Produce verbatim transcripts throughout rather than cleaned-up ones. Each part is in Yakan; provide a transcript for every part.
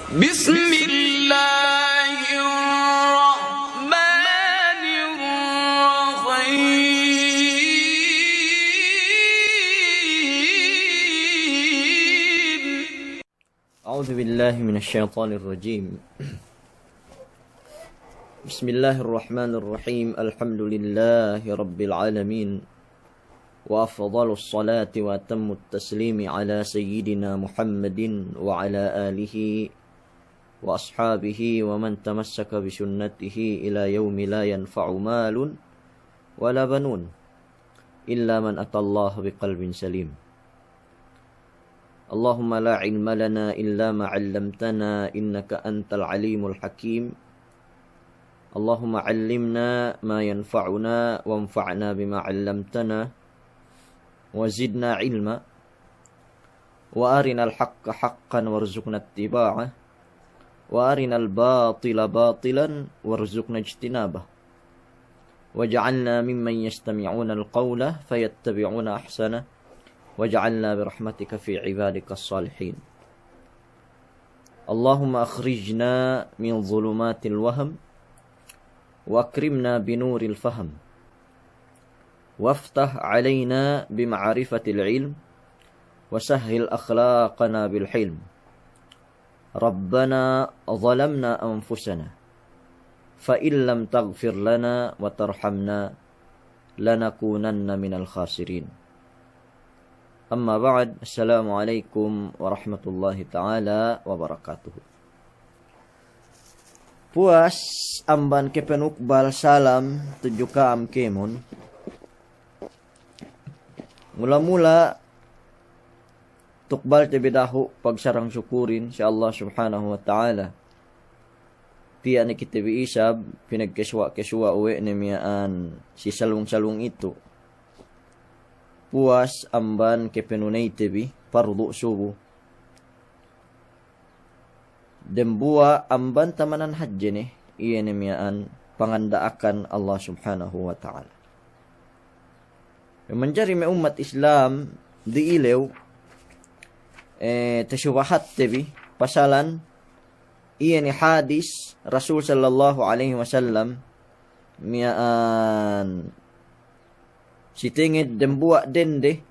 بسم الله الرحمن الرحيم. أعوذ بالله من الشيطان الرجيم. بسم الله الرحمن الرحيم. الحمد لله رب العالمين. وأفضل الصلاة وأتم التسليم على سيدنا محمد وعلى آله وأصحابه ومن تمسك بسنته إلى يوم لا ينفع مال ولا بنون إلا من أتى الله بقلب سليم. اللهم لا علم لنا إلا ما علمتنا إنك أنت العليم الحكيم. اللهم علمنا ما ينفعنا وانفعنا بما علمتنا وزدنا علما. وأرنا الحق حقا وارزقنا اتباعه وأرنا الباطل باطلا وارزقنا اجتنابه. واجعلنا ممن يستمعون القول فيتبعون أحسنه. واجعلنا برحمتك في عبادك الصالحين. اللهم أخرجنا من ظلمات الوهم وأكرمنا بنور الفهم وافتح علينا بمعرفة العلم وسهل أخلاقنا بالحلم. ربنا ظلمنا أنفسنا فإن لم تغفر لنا وترحمنا لنكونن من الخاسرين. أما بعد، السلام عليكم ورحمة الله تعالى وبركاته. Puwas amban kepenukbal salam tudju ka'am kēmon. Mula-mula tukbalte bi dahu' pagsarang sukurin si Allah Subhanahu wa Ta'ala. Tiya' ne kite bi isab pinagkesuwa'-kesuwa' we' ne miya'an si salung-salung itu. Puwas amban kepenuneyte bi pardu' subu. Dembuwa' amban tamanan hadje ne, iye ne miya'an panganda'akan Allah Subhanahu wa Ta'ala. Manjari me' ummat Islam di'ilew, eh, tasubahatte bi pasalan iye ne hadis Rasul sallallahu alaihi wasallam miya'an si tenged dembuwa' dende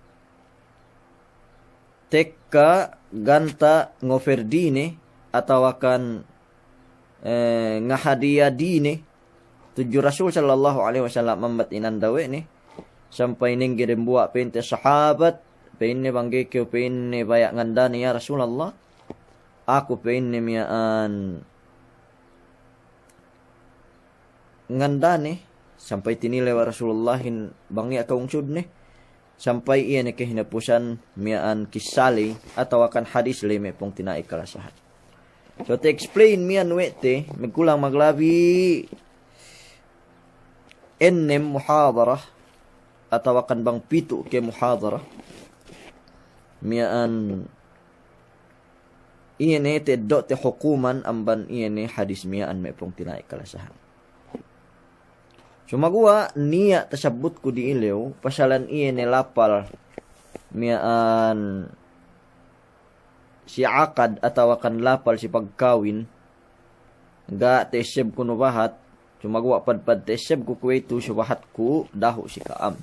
tekka ganta' ngofer dine atawakan, eh, ngahadiya dine tudju Rasul sallallahu alaihi wasallam ambat inanda we' ne, sampay nengge dembuwa' pa'inte sahabat, pa'inne bang ga'i kew pa'inne baya' ngandane ya Rasulallah, aku pa'inne miya'an ngandane, sampay tinilew we' Rasulullahin bang niya' ka'ungsudne, sampay iye ne kahinapusan miya'an kissa ley atawakan hadis ley me' pungtina'i kalasahan. So, te-explain miya'an we' te, magkulang maglabi ennem muhadara atawakan bang pitu' ke muhadara miya'an iye ne te eddo'te hukuman amban iye ne hadis miya'an me' pungtina'i kalasahan. Sumaguwa' niya' tasabbutku di'ilew pasalan iye ne lapal miya'an si akad atawakan lapal si pagkawin, ga' ta'essebku nubahat, sumaguwa' padpad ta'essebku kuwe'itu subahatku dahu' si ka'am.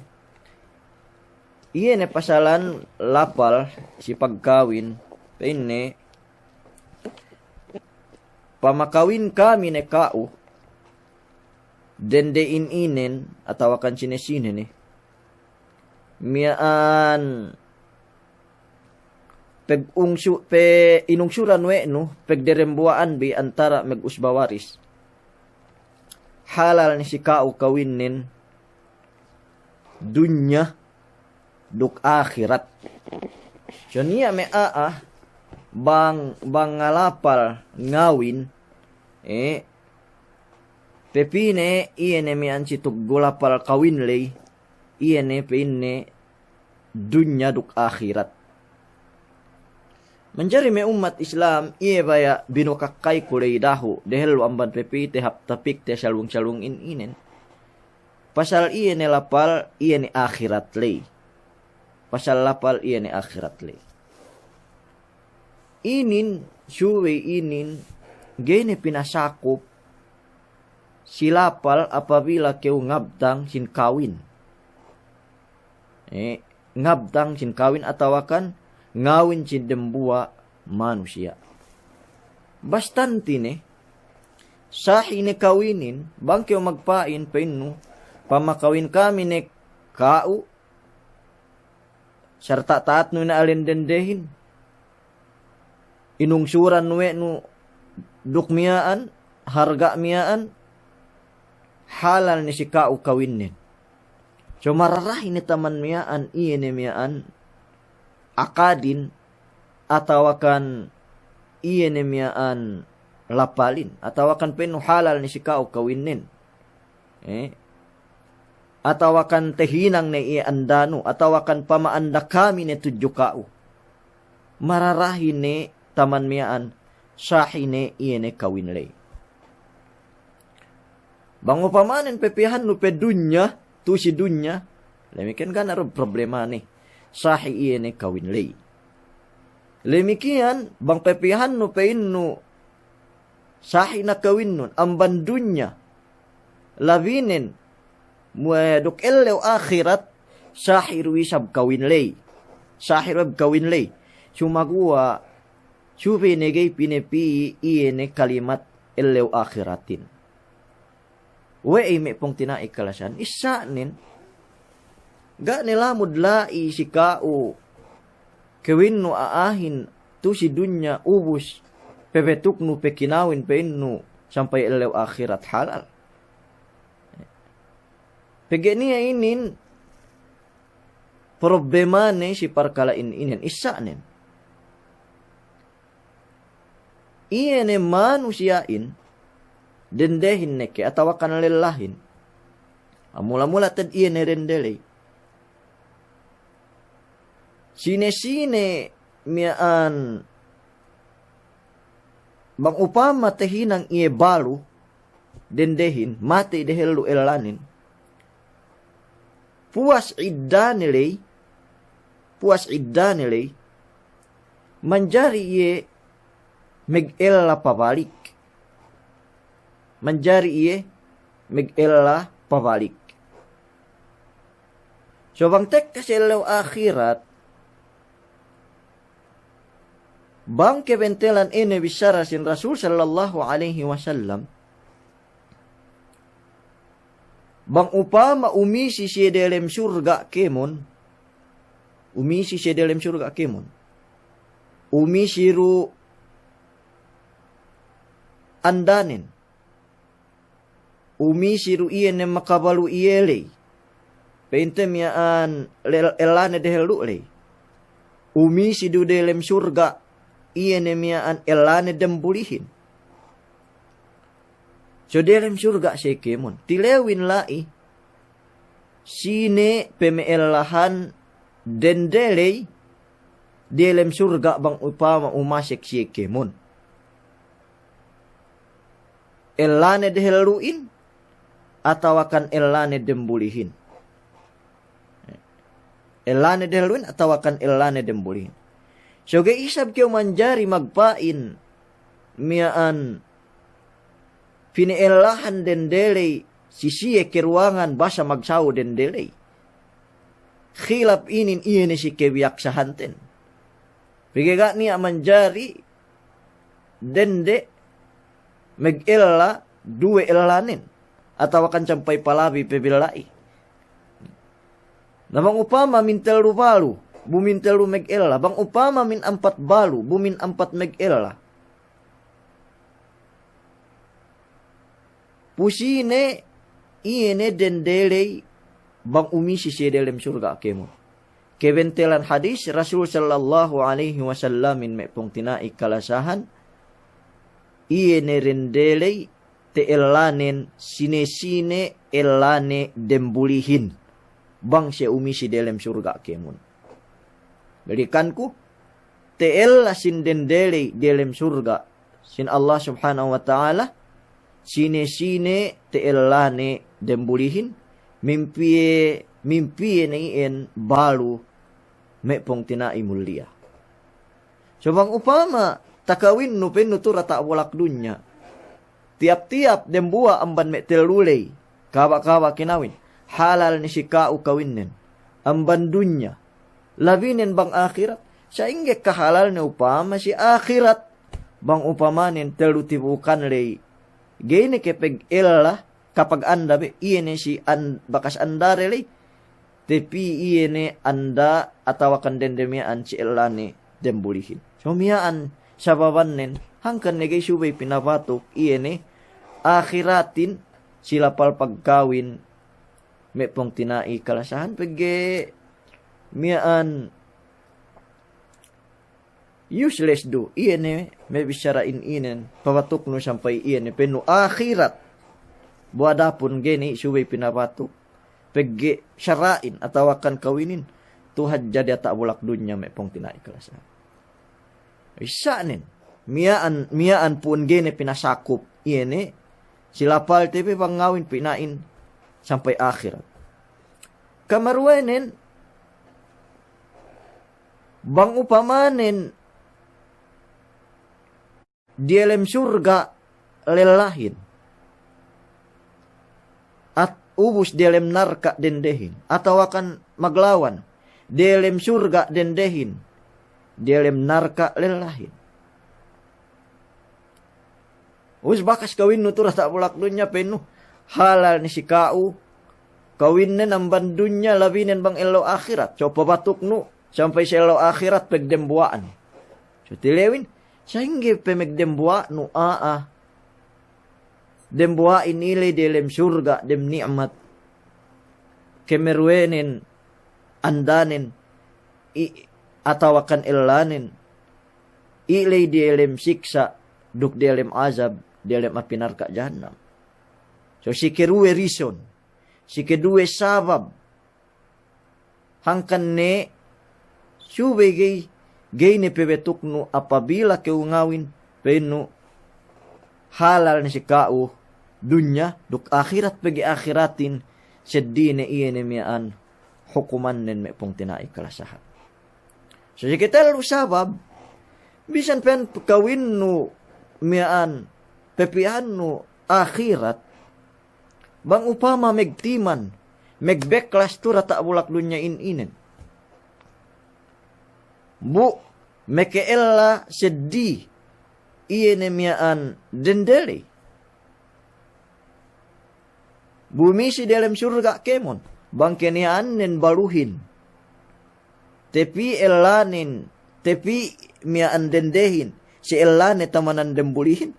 Iye ne pasalan lapal si pagkawin, pa'inne, pamakawin kami ne ka'u, dende in-inen, atawakan sine-sine ne. Miya'an pegungsu-, pe-, inungsuran we' nu, pegderembuwa'an bi antara' megusba waris. Halal ne si ka'u kawinnin dunya duk ahirat. So niya' me' a'a bang, bang ngalapal ngawin, eh, pepī ne iye ne miya'an si tuggu lapal kawin ley, iye ne pa'inne dunya duk ahirat. Manjari me' ummat Islam, iye baya' binukakkayku ley dahu', dehellu amban pepīte hap tapikte salung-salung in-inen. Pasal iye ne lapal, iye ne ahirat ley. Pasal lapal, iye ne ahirat ley. Inin subey inin ga'i ne pinasakup si lapal apabila kew ngabtang sin kawin. Eh, ngabtang sin kawin atawakan ngawin sin dembuwa' manusiya'. Bastante ne, sahi ne kawinin, bang kew magpa'in pa'innu, pamakawin kami ne ka'u, sarta' ta'atnu ne alen dendehin. Inungsuran we' nu duk miya'an, harga' miya'an, halal ne si ka'u kawinnin. So mararahi ne taman miya'an, iye ne miya'an akadin, atawakan iye ne miya'an lapalin, atawakan pa'innu halal ne si ka'u kawinnin. Eh? Atawakan tahinang ne iye andanu, atawakan pama'anda kami ne tudju ka'u. Mararahi ne taman miya'an, sahi ne iye ne kawin ley. Bang upamanen papiyahannu pe dunya, tu'u si dunya, damikkiyan ga' ne du problemane, sahi iye ne kawin ley. Damikkiyan, bang papiyahannu pa'innu sahi na kawinnun amban dunya, labinen, mu-, duk ellew ahirat, sahi du isab kawin ley. Sahi du isab kawin ley. Sumaguwa', subey ne ga'i pinapī iye ne kalimat ellew ahiratin. We'ey me' pungtina'i kalasahan, issa'nen, ga' ne lamud la'i si ka'u kawinnu a'ahin tu'u si dunya ubus, pabetuknu pe kinawin pa'innu sampay ellew ahirat halal. Pegge' niya' inin problemane si parkala'in inin, issa'nen. Iye ne manusiya'in, dendehin ne ke atawakan lellahin. Mula-mula te'ed iye ne dende ley. Sine-sine miya'an, bang upama tahinang iye balu, dendehin, matey dehellu ellanen. Puwas iddane ley, puwas iddane ley, manjari iye magella pabalik. Manjari iye magella pabalik. So bang tekka si ellew ahirat, bang kebentelan ine bissara sin Rasul sallallahu alaihi wasallam, bang upama umisi siye delem surga' kēmon, umisi siye delem surga' kēmon, umisi du andanen, umisi du iye ne makabalu iye ley. Pa'inte miya'an le-, ellane dehellu ley. Umisi du delem surga' iye ne miya'an ellane dembulihin. So delem surga' siye kēmon. Tilewin la'i sine peme'ellahan dende ley delem surga' bang upama umasek siye kēmon. Ellane dehellu'in, atawakan ellane dembulihin. Ellane dehellu'in, atawakan ellane dembulihin. So ga'i isab kew manjari magpa'in miya'an pine'ellahan dende ley si siye keruwangan basa magsawu dende ley. Khilap inin iye ne si kebiyaksahanten. Pegge' ga' niya' manjari dende magella duwe ellanen, atawakan sampay palabi pe billa'i. Na bang upama mintellu balu, bu mintellu magella, bang upama min ampat balu, bu min ampat magella. Pu sine iye ne dende ley bang umisi siye delem surga' kēmon. Kebentelan hadis Rasul sallallahu alaihi wasallamin me' pungtina'i kalasahan, iye ne dende ley te'ellanen sine-sine ellane dembulihin bang siye umisi delem surga' kēmon. Balikanku, te'ella sin dende ley delem surga' sin Allah Subhanahu wa Ta'ala, sine-sine te'ellane dembulihin, mimpiye, mimpiye ne iyan balu me' pungtina'i mulliya. So bang upama Kawinnu pa'innu tu diyata' bulak dunya. Tiyap-tiyap dembuwa' amban me' tellu ley, kaba'-kaba' kinawin, halal ne si ka'u kawinnen amban dunya, labinen bang ahirat. Sa'ingge kahalalne upama si ahirat? Bang upamanen tellu tibu'ukan ley, ga'i ne ke pegella kapaganda be, iye ne si an-, bakas andade ley, tapi iye ne anda atawakan dende miya'an si ellane dembulihin. So miya'an sababannen, hangkan ne ga'i subey pinabatuk iye ne ahiratin si lapal pagkawin, me' pungtina'i kalasahan, pegge' miya'an useless du iye ne me' bissara'in inen, pabatuknu sampay iye ne pa'innu ahirat. Bu adapun ga'i ne subey pinabatuk, pegge' sara'in atawakan kawinin tu hadja diyata' bulak dunya, me' pungtina'i kalasahan. Isa'nen, miya'an, miya'an pu'un ga'i ne pinasakup iye ne si lapalte be bang ngawin pina'in sampay ahirat. Kamaruwenen, bang upamanen diyalem surga' lellahin, at-, ubus diyalem narka' dendehin, atawakan maglawan, diyalem surga' dendehin, diyalem narka' lellahin. Ubus bakas kawinnu tu diyata' bulak dunya pa'innu, halal ne si ka'u kawinnen amban dunya, labinen bang ellew ahirat. So pabatuknu sampay si ellew ahirat pegdembuwa'an. So tilewin, sa'ingge pe megdembuwa'nu? A'a. Dembuwa'in iley diyalem surga' dem ni'mat. Kamaruwenen, andanen, i-, atawakan ellanen, iley diyalem siksa' duk diyalem azab, diyalem api narka' jahannam. So si keduwe reason, si keduwe sabab, hangkan ne subey ga'i, ga'i ne pabatuknu apabila kew ngawin pa'innu halal ne si ka'u dunya duk ahirat, pegge' ahiratin seddili ne iye ne miya'an hukumannen, me' pungtina'i kalasahan. So si ketellu sabab, bisan pa'in kawinnu miya'an, papi'annu ahirat, bang upama megtiman, megbeklas tu diyata' bulak dunya in inen, bu meke'ella seddili iye ne miya'an dendeley. Bu misi diyalem surga' kēmon, bang keniya'annen baluhin, tapi ellanen, tapi miya'an dendehin, si ellane tamanan dembulihin,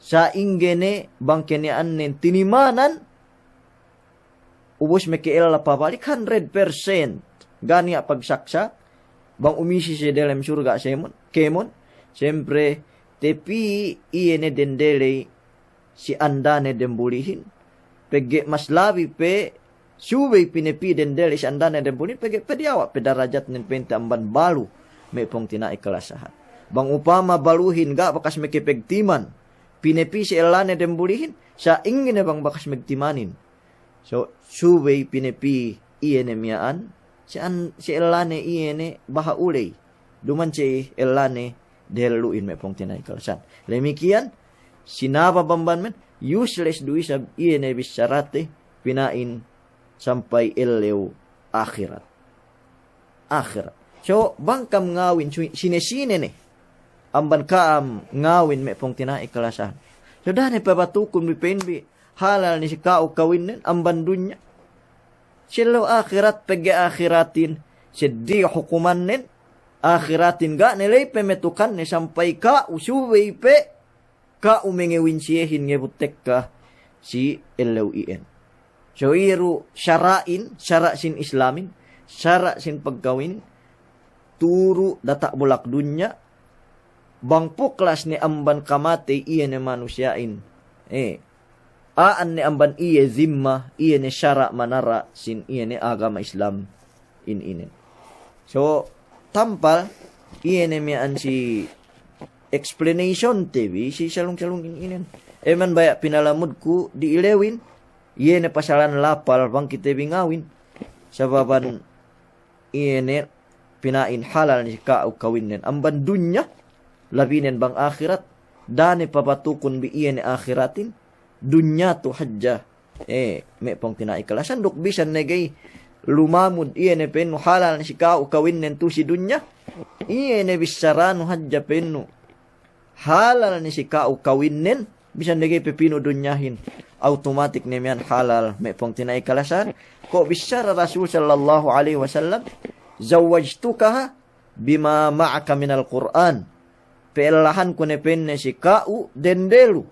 sa'ingge ne bang keniya'annen tinimanan, ubus meke'ella pabalik hundred percent, ga' niya' pagsaksa', bang umisi siye diyalem surga' semon, kēmon, siyempre, tapi iye ne dendeley si andane dembulihin, pegge' mas labi pe subey pinapī dendeley si andane dembulihin, pegge' padiyawa' pe darajatnen pa'inte amban balu, me' pungtina'i kalasahan. Bang upama baluhin ga' bakas mekepegtiman, pinapī si ellane dembulihin, sa'ingge ne bang bakas megtimanin? So, subey pinapī iye ne miya'an, si an-, si ellane iye ne baha' uley, duma'in si ellane dehellu'in, me' pungtina'i kalasahan. Damikkiyan, sinabab amban men, useless du isab iye ne bissarate pina'in sampay ellew ahirat. Ahirat. So, bang kam ngawin, su-, sine-sine ne amban ka'am ngawin, me' pungtina'i kalasahan. So, da'a ne pabatukun bi pa'in bi, halal ne si ka'u kawinnen amban dunya. Si ellew ahirat, pegge' ahiratin seddili hukumannen, ahiratin ga' ne ley pematukanne sampay ka'u subey pe ka'u mangawin siyehin ngebut tekka si ellew iyan. So iye du sara'in, sara' sin Islamin, sara' sin pagkawinin, turu' diyata' bulak dunya, bang puklas ne amban kamatey iye ne manusiya'in, eh, a'an ne amban iye zimma, iye ne sara' manara' sin iye ne agama Islam in inen. So, tampal, iye ne miya'an si explanation te bi si salung-salung in inen. Eman baya' pinalamudku di ilewin, iye ne pasalan lapal bang kite bi ngawin. Sababan iye ne pina'in halal ne si ka'u kawinnen amban dunya, labinen bang ahirat, da'a ne pabatukun bi iye ne ahiratin, dunya tu hadja. Eh, me' pungtina'i kalasahan, duk bisan ne ga'i lumamud iye ne pa'innu halal ne si ka'u kawinnen tu si dunya, iye ne bissaranu hadja pa'innu halal ne si ka'u kawinnen, bisan ne ga'i pepinu dunyahin, automatic ne miya'an halal, me' pungtina'i kalasahan. Ko' bissara Rasul sallallahu alaihi wasallam, "Zawwajtukaha bima ma'aka minal Qur'an." Pe'ellahanku ne pa'inne si ka'u dende lu.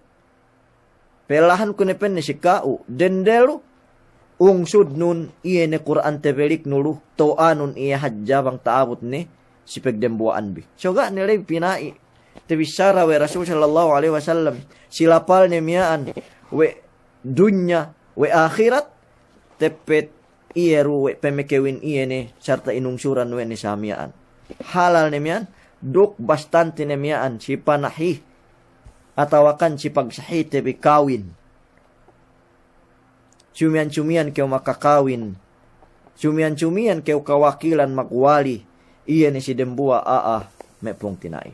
Pe'ellahanku ne pa'inne si ka'u dende lu, ungsudnun iye ne Kur'an tebeliknu lu, to'anun iye hadja bang ta'abut ne si pagdembuwa'an bi. So ga' ne ley pina'i tabissara we' Rasul sallallahu alaihi wasallam si lapalne miya'an we' dunya, we' ahirat, teppet iye du we' pemekewin iye ne sarta inungsuran we' ne sa miya'an. Halal ne miya'an, duk bastante ne miya'an si panahi atawakan si pagsahite bi kawin. Sumiyan-sumiyan kew makakawin, sumiyan-sumiyan kew kawakilan magwali, iye ne si dembuwa' a'a, me' pungtina'i.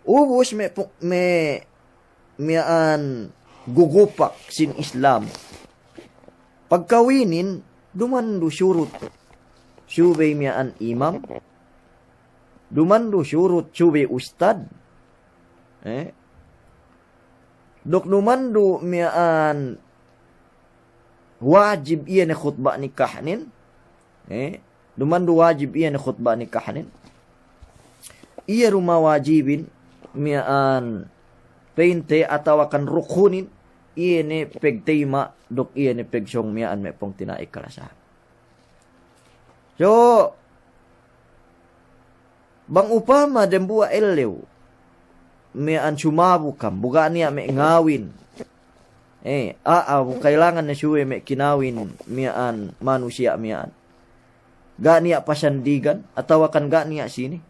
Ubus me' pu-, me' miya'an gugupak sin Islam. Pagkawinin, duma'in du surut subey miya'an imam, duma'in du surut subey ustad, eh, duk duma'in du miya'an wajib iye ne khutba' nikahnin, eh, duma'in du wajib iye ne khutba' nikahnin. Iye du mawajibin miya'an pa'inte atawakan rukunin, iye ne pegteyma' duk iye ne pegsōng miya'an me' pungtina'i kalasahan. So, bang upama dembuwa' ellew miya'an sumabu kam, bu ga' niya' me' ngawin. Eh, a'a, bu kailangan ne subey me' kinawin miya'an manusiya' miya'an. Ga' niya' pasandigan, atawakan ga' niya' sine.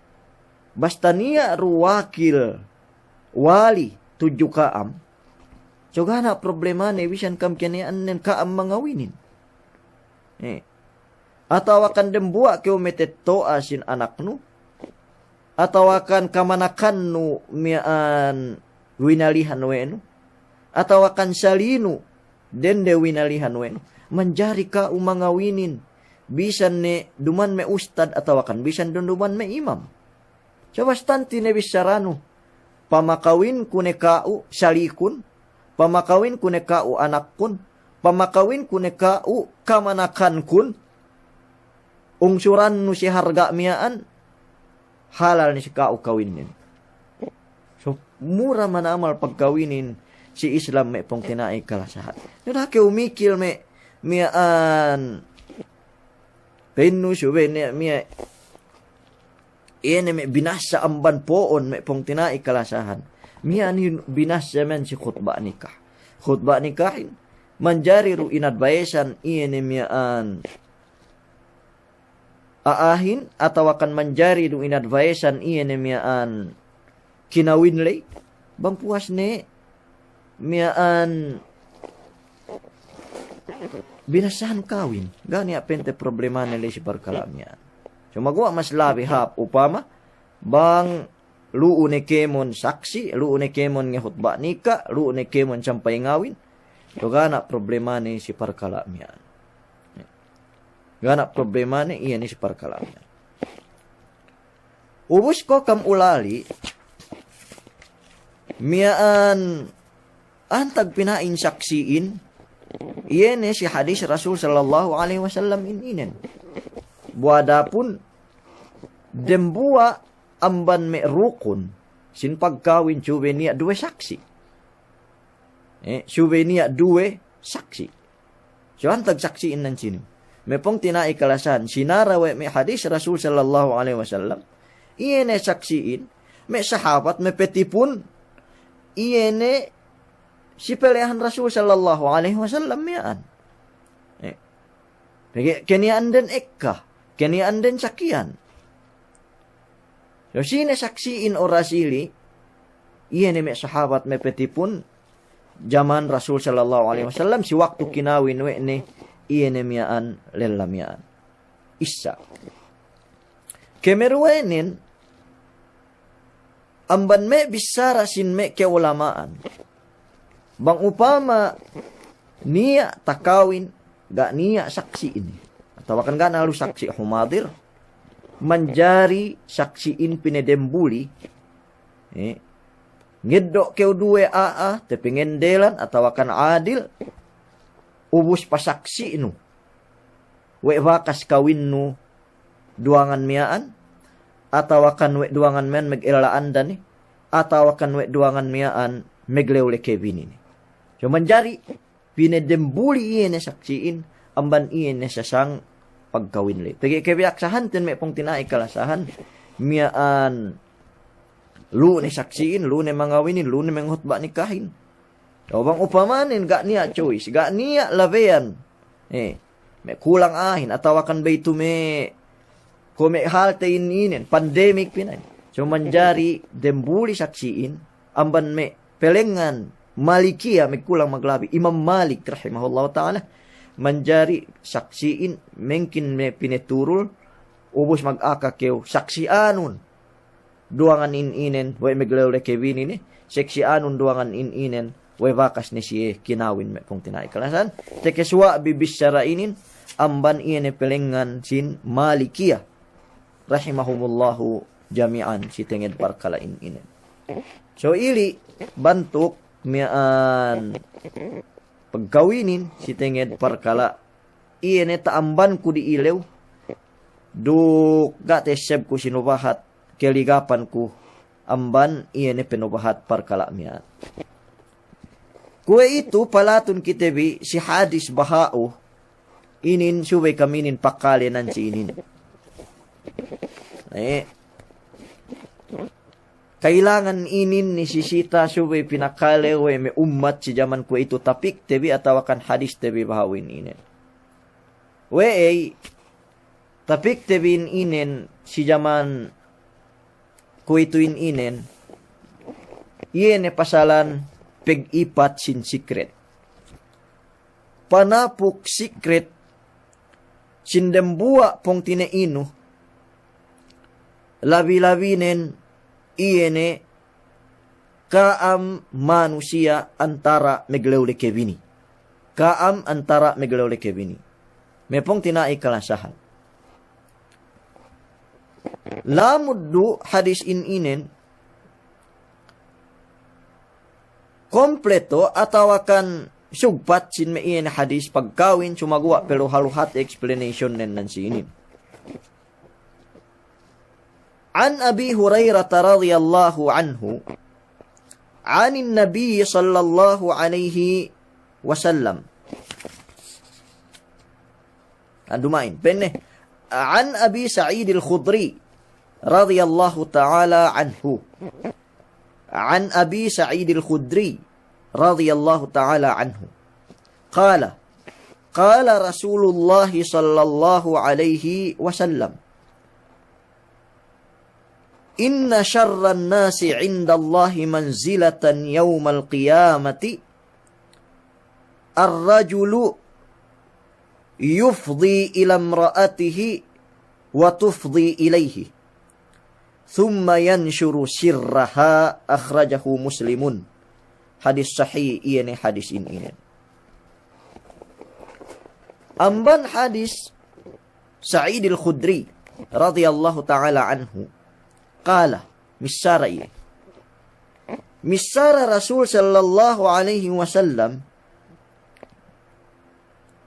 Basta niya' du wakil wali tudju ka'am. So ga' niya' problemane bisan kam keniya'annen ka'am mangawinin. Eh. Atawakan dembuwa' kew metetto'a sin anaknu, atawakan kamanakannu miya'an winalihan we' nu, atawakan salinu dende winalihan we' nu. Manjari ka'u mangawinin, bisan ne duma'in me' ustad atawakan bisan du duma'in me' imam. So bastante ne bissaranu, pamakawinku ne ka'u salikun, pamakawinku ne ka'u anakkun, pamakawinku ne ka'u kamanakankun, ungsurannu si harga' miya'an, halal ne si ka'u kawinin. So, mura manamal pagkawinin si Islam me' pungtina'i kalasahan. Da'a kew mikil me' miya'an pa'innu subey ne miya' iye ne me' binassa amban po'on me' pungtina'i kalasahan. Miya'an hin binassa men si khutba' nikah. Khutba' nikahin manjari du inadvayesan iye ne miya'an a'ahin, atawakan manjari du inadvayesan iye ne miya'an kinawin ley, bang puwas ne miya'an binassahan kawin, ga' niya' pa'inte problemane ley si parkala' miya'an. Sumaguwa' mas labi hāp upama bang lu'u ne kēmon saksi', lu'u ne kēmon ngehutba' nika', lu'u ne kēmon sampay ngawin, so ga' niya' problemane si parkala' miya'an. Ga' niya' problemane iye ne si parkala' miya'an. Ubus ko' kam ulali' miya'an antag pina'in saksi'in, iye ne si hadis Rasul sallallahu alaihi wasallam in inen. Bu adapun dembuwa' amban me' rukun sin pagkawin subey niya' duwe saksi'. Eh, subey niya' duwe saksi'. So antag saksi'in nan sinu? Me' pungtina'i kalasahan, sinara we' me' hadis Rasul sallallahu alaihi wasallam, iye ne saksi'in, me' sahabat mapatipun, iye ne si pele'ahan Rasul sallallahu alaihi wasallam miya'an. Eh, pegge' keniya'an den ekka, keniya'an den sakiyan. So sine saksi'in oras ili, iye ne me' sahabat mapatipun jaman Rasul sallallahu alaihi wasallam si waktu kinawin we' ne iye ne miya'an lella miya'an. Issa. Kemeruwenen, Amban me' bissara sin me' ka'ulama'an. Bang upama niya' takawin, ga' niya' saksi'in, atawakan ga' ne lu saksi' humadir, manjari saksi'in pinedembuli, eh, ngeddo' kew duwe a'a, tepengendelan, atawakan adil, ubus pasaksi'nu we' bakas kawinnu duwangan miya'an, atawakan we' duwangan miya'an megella'anda ne, atawakan we' duwangan miya'an meglewleke bini ne. So manjari pinedembuli iye ne saksi'in, amban iye ne sasang pagkawin le. Pegge' kebiyaksahanten me' pungtina'i kalasahan, miya'an lu ne saksi'in, lu ne mangawinin, lu ne menghutba' nikahin. O bang upamanen ga' niya' choice, ga' niya' labeyan. Eh, me' kulang a'ahin, atawakan bey tu me' ko' me' halte in inen, pandemik pina'in. So manjari dembuli saksi'in, amban me' pelengngan Malikiya, me' kulang maglabi Imam Malik rahimahullahu ta'ala, manjari saksi'in mengkin me' pineturul, ubus magaka kew saksi'anun duwangan in inen we' meglewleke bini ne, saksi'anun duwangan in inen we' bakas ne siye kinawin me' pungtina'i kalasahan. Tekesuwa' bi bissara inin amban iye ne pelengngan sin Malikiya rahimahumullahu jami'an si tenged parkala' in inen. So ili' bantuk miya'an pagkawinin si tenged parkala' iye ne ta'ambanku di'ilew, duk ga' ta'essebku sinubahat keligapanku amban iye ne penubahat parkala' miya'an. Kuwe'itu palatun kite bi si hadis baha'u inin subey kaminin pakale nan si inin. Eh, kailangan inin nisisita subey pinakale we' me' ummat si jaman kuwe'itu tapikte bi atawakan hadiste bi baha'u in inen. We'ey tapikte bi in inen si jaman kuwe'itu in inen, iye ne pasalan pegipat sin sikret. Panapuk sikret sin dembuwa' pungtina'inu, labi-labinen iye ne ka'am manusiya' antara' meglewleke bini. Ka'am antara' meglewleke bini. Me' pungtina'i kalasahan. Lamud du hadis in inen kompleto atawakan sugpat sin me' iyan hadis pagkawin, sumaguwa' peluha-luhat explanation nen nan si inin. عن أبي هريرة رضي الله عنه عن النبي صلى الله عليه وسلم. Duma'in, pa'inne, عن أبي سعيد الخدري رضي الله تعالى عنه. عن أبي سعيد الخدري رضي الله تعالى عنه قال: قال رسول الله صلى الله عليه وسلم: إن شر الناس عند الله منزلة يوم القيامة الرجل يفضي إلى امرأته وتفضي إليه ثم ينشر سرها. أخرجه مسلم. Hadis sahih, iye ne hadis in inen. Amban hadis Sa'id Al-Khudri radiyallahu ta'ala anhu, qala, missara iye. Missara Rasul sallallahu alaihi wasallam,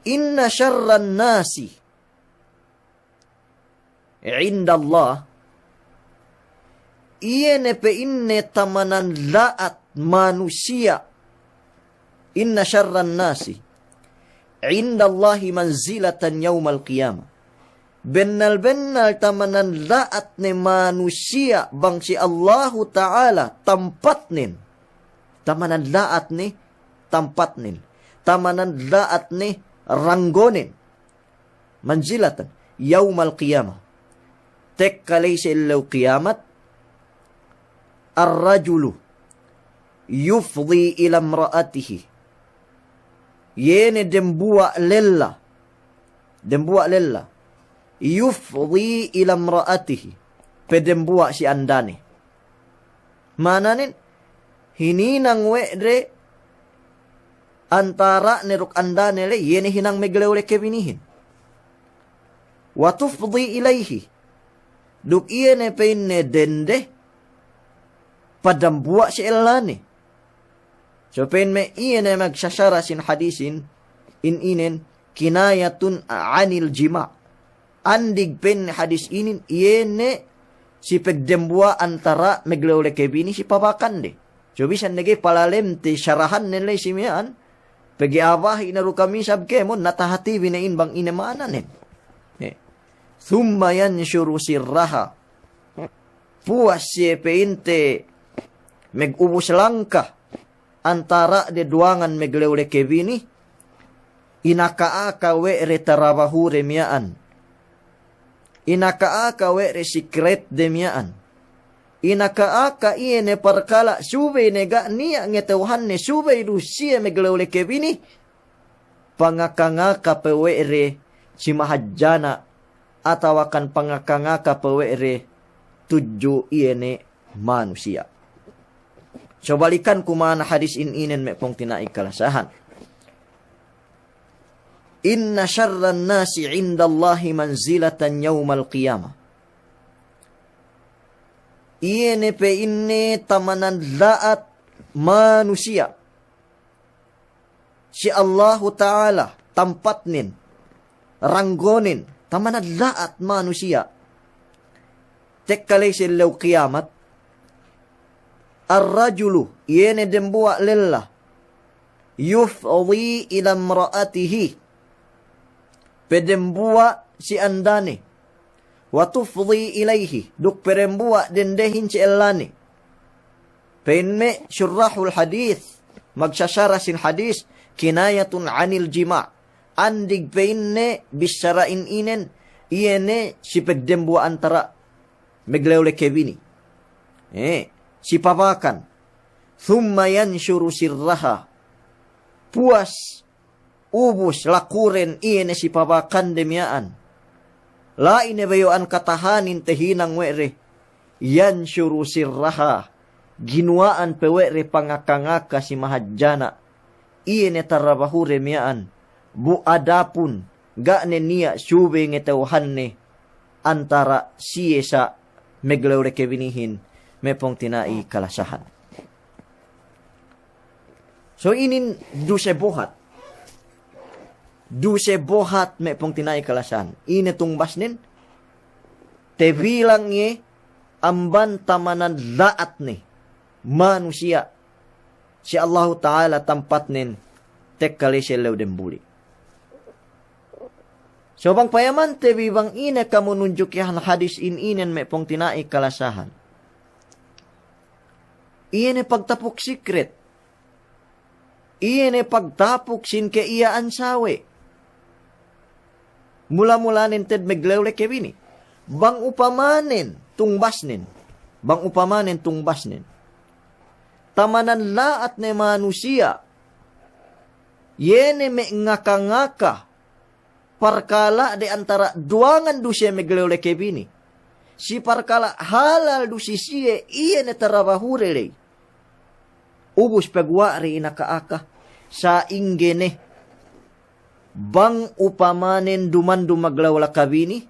inna sharran nasi indallah, iye ne pa'inne tamanan la'at manusiya', inna sharran nasi indallahi manzilatan yawmal qiyamah. Bennal-bennal tamanan la'at ne manusiya' bang si Allahu Ta'ala tampatnen. Tamanan la'at ne tampatnen. Tamanan la'at ne ranggonen. Manzilatan yawmal qiyamah. Tekka ley si ellew kiyamat, ar-rajulu yufdi ila imra'atihi. Iye ne dembuwa' lella. Dembuwa' lella. Yufdi ila imra'atihi. Pedembuwa' si andane. Ma'ananen, hininang we' de antara'ne duk andane ley, iye ne hinang meglewleke binihin. Wa tufdi ilayhi. Duk iye ne pa'inne dende padambuwa' si ellane. So pa'in me' iye ne magsasara sin hadisin, in inen kinayatun anil jima'. Andig pa'in hadis inin, iye ne si pegdembuwa' antara' meglewleke bini si pabakande. So bisan ne ga'i palalemte sarahannen ley si miya'an, pegge' abahi' ne du kami isab kēmon, na tahatibi ne in bang ine ma'ananen. Eh. Thumma yanshuru sirraha. Puwas siye pa'inte megubus langka antara' de duwangan meglewleke bini, inaka-aka we' de tarabahude miya'an. Inaka-aka we' de sikretde miya'an. Inaka-aka iye ne parkala' subey ne ga' niya' ngeta'uhanne subey du siye meglewleke bini, pangaka-ngaka pe we' de si mahadjana', atawakan pangaka-ngaka pe we' de tudju iye ne manusiya'. So balikanku ma'ana hadis in inen me' pungtina'i kalasahan. Inna sharran nasi indallahi manzilatan yawmal qiyamah. Iye ne pa'inne tamanan la'at manusiya' si Allahu Ta'ala tampatnen, ranggonen, tamanan la'at manusiya' tekka ley si ellew kiyamat. Ar-rajulu, iye ne dembuwa' lella, yufdi ila imra'atihi, pedembuwa' si andane, wa tufdi ilayhi, duk pedembuwa' dendehin si ellane. Pa'in me' shurrahul hadith, magsasara sin hadis, kinayatun anil jima'. Andig pa'inne bissara in inen, iye ne si pegdembuwa' antara' meglewleke bini. Eh, si pabakan. Thumma yanshuru sirraha. Puwas ubus lakuren iye ne si pabakande miya'an. La'i ne beyo'an katahanin tehinang we' de. Yanshuru sirraha. Ginuwa'an pe we' de pangaka-ngaka si mahadjana'. Iye ne tarabahude miya'an. Bu adapun ga' ne niya' subey ngeta'uhanne antara' siye sa' meglewleke binihin me' pungtina'i kalasahan. So inin duse bohat. Duse bohat me' pungtina'i kalasahan. Ine tungbasnen? Tebilang iye amban tamanan la'at ne manusiya' si Allahu Ta'ala tampatnen tekka ley si ellew dembuli. So bang payamante bi bang ine kamu nunjukihan hadis in inen me' pungtina'i kalasahan. Iye ne pagtapuk sikret. Iye ne pagtapuk sin ke'iya'an sawe'. Mula-mulanen te'ed meglewleke bini. Bang upamanen tungbasnen. Bang upamanen tungbasnen. Tamanan la'at ne manusiya'. Iye ne me' ngaka-ngaka parkala' de antara' duwangan du siye meglewleke bini. Si parkala' halal du si siye iye ne tarabahude ley. Ubus peguwa' de inaka-aka. Sa'ingge ne bang upamanen duman du maglawlaka bini,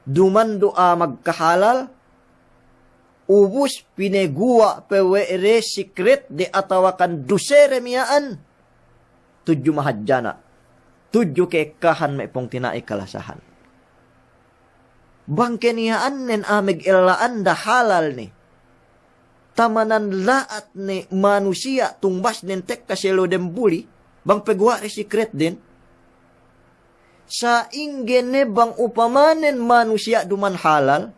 duman du a'a magkahalal, ubus pineguwa' pe we' de sikret de atawakan duse de miya'an tudju mahadjana', tudju ke'ekkahan me' pungtina'i kalasahan. Bang keniya'annen a'a megella'anda halal ne, tamanan la'at ne manusiya' tungbasnen tekka si ellew dembuli, bang peguwa' de sikretden. Sa'ingge ne bang upamanen manusiya' duman halal,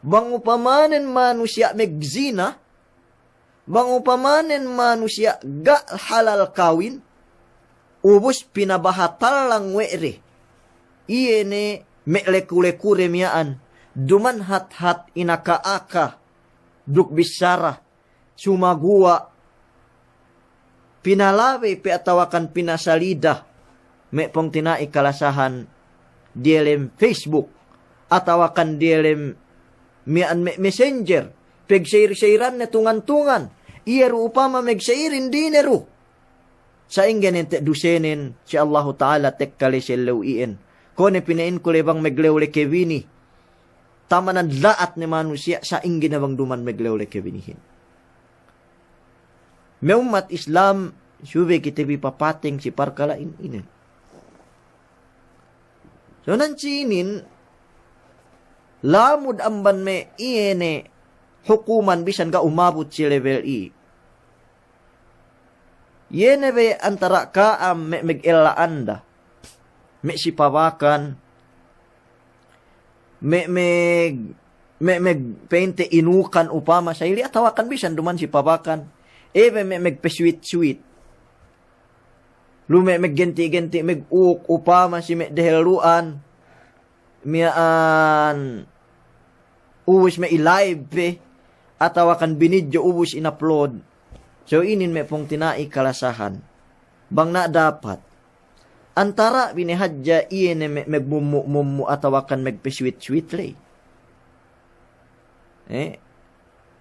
bang upamanen manusiya' megzina, bang upamanen manusiya' ga' halal kawin, ubus pinabahatallang we' de iye ne me' leku-leku de miya'an, duman hat-hat inaka-aka duk bissara, sumaguwa' pinalabey pe atawakan pinasalida me' pungtina'i kalasahan diyalem Facebook atawakan diyalem miya'an me' Messenger, pegseir-seiranne tungan-tungan. Iye du upama megseirin dine du. Sa'ingge ne ente' dusenen si Allahu Ta'ala tekka la'i si ellew iyan. Kuwe' ne pina'inku la'i bang meglew le kebini. Tamanan la'at ne manusiya' sa'ingge ne bang duman meglew le kebinihin. Me' ummat Islam, subey kite bi papateng si parkala' in inin. So nan si inin, lamud amban me' iye ne hukuman bisan ga' umabut si lebel i. Iye ne be antara' ka'am me' megella anda, me' sipabakan, me', me', me', me' pa'inte inukan upama sa'ili atawakan bisan duman sipabakan. Iye be me' megpesweet-sweet. Lu me' meggenti'-genti' meg'uk upama si me' dehellu'an. Miya'an ubus me' i-live pe, atawakan binidyo ubus in-upload. So inin me' pungtina'i kalasahan. Bang na' dapat. Antara' bi ne hadja iye ne me', megmummu'-mummu' atawakan megpesweet-sweet ley. Eh?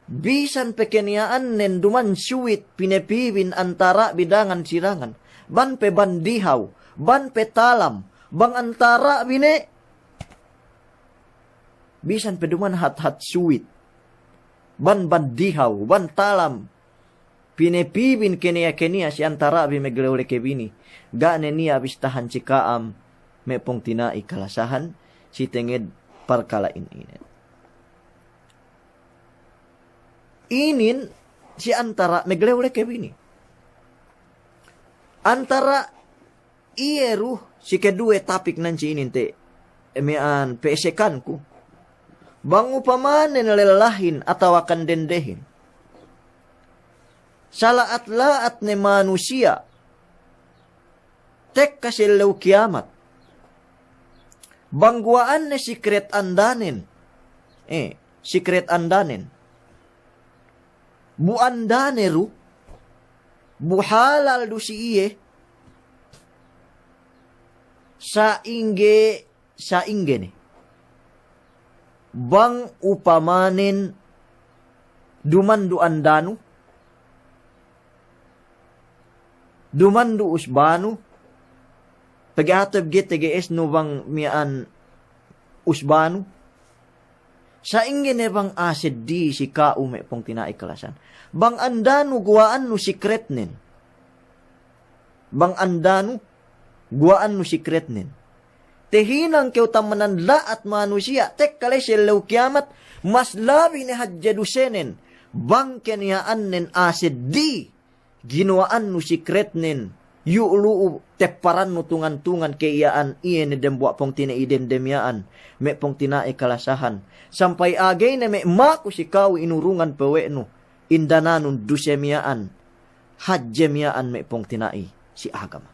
Bisan pe keniya'annen duman sweet pinepibin antara' bi dangan si dangan. Bang pe bandihaw, bang pe talam, bang antara' bi ne. Bisan pe duman hat-hat sweet. Bang bandihaw, bang talam. Pinepibin keniya-keniya si antara' bi meglew le kebini. Ga' ne niya' bistahan si ka'am me' pungtina'i kalasahan si tenged parkala' in inin. Inin si antara' meglew le kebini. Antara' iye du si keduwe tapik nan si inin te' miya'an pe'esekanku. Bang upamanen lellahin atawakan dendehin. Sala'at-la'at ne manusiya' tekka si ellew kiyamat. Bang guwa'anne sikret andanen. Eh, sikret andanen. Bu andane du, bu halal du si iye, sa'ingge, sa'ingge ne. Bang upamanen duman du andanu, duman du usbanu, pegge' hatu bi ga'i tege'esnu bang miya'an usbanu. Sa'ingge ne bang a'a seddili si ka'u me' pungtina'i kalasahan. Bang andanu guwa'annu sikretnen. Bang andanu guwa'annu sikretnen. Tehinang kew tamanan la'at manusiya' tekka la'i si ellew kiyamat, mas labi ne hadja dusenen. Bang keniya'annen a'a seddili ginuwa'annu sikretnen, iyu' lu'u tepparannu tungan-tungan ke iya'an iye ne dembuwa' pungtina'i dende miya'an, me' pungtina'i kalasahan. Sampay a'a ga'i ne me' maku si ka'u inurungan pe we' nu, indananun duse miya'an, hadje miya'an me' pungtina'i si agama.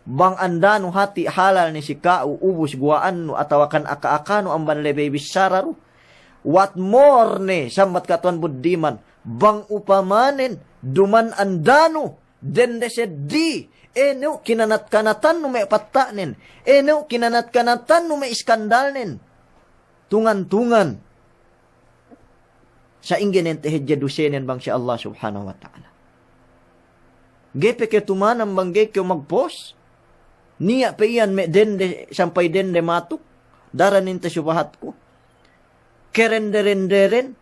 Bang andanu hati' halal ne si ka'u ubus guwa'annu atawakan aka-akanu amban lebey bissara du. What more ne sambat katuwan buddiman, bang upamanen duman andanu dende seddili, enu' kinanat-kanatannu me' patta'nen, enu' kinanat-kanatannu me' iskandalnen. Tungan-tungan. Sa'ingge ne ente' hadje dusenen bang si Allah Subhanahu wa Ta'ala. Ga'i pe kew tumanan bang ga'i kew magpost. Niya' pe iyan me' dende sampay dende matuk. Daran ente' subahatku. Kerende-renderen.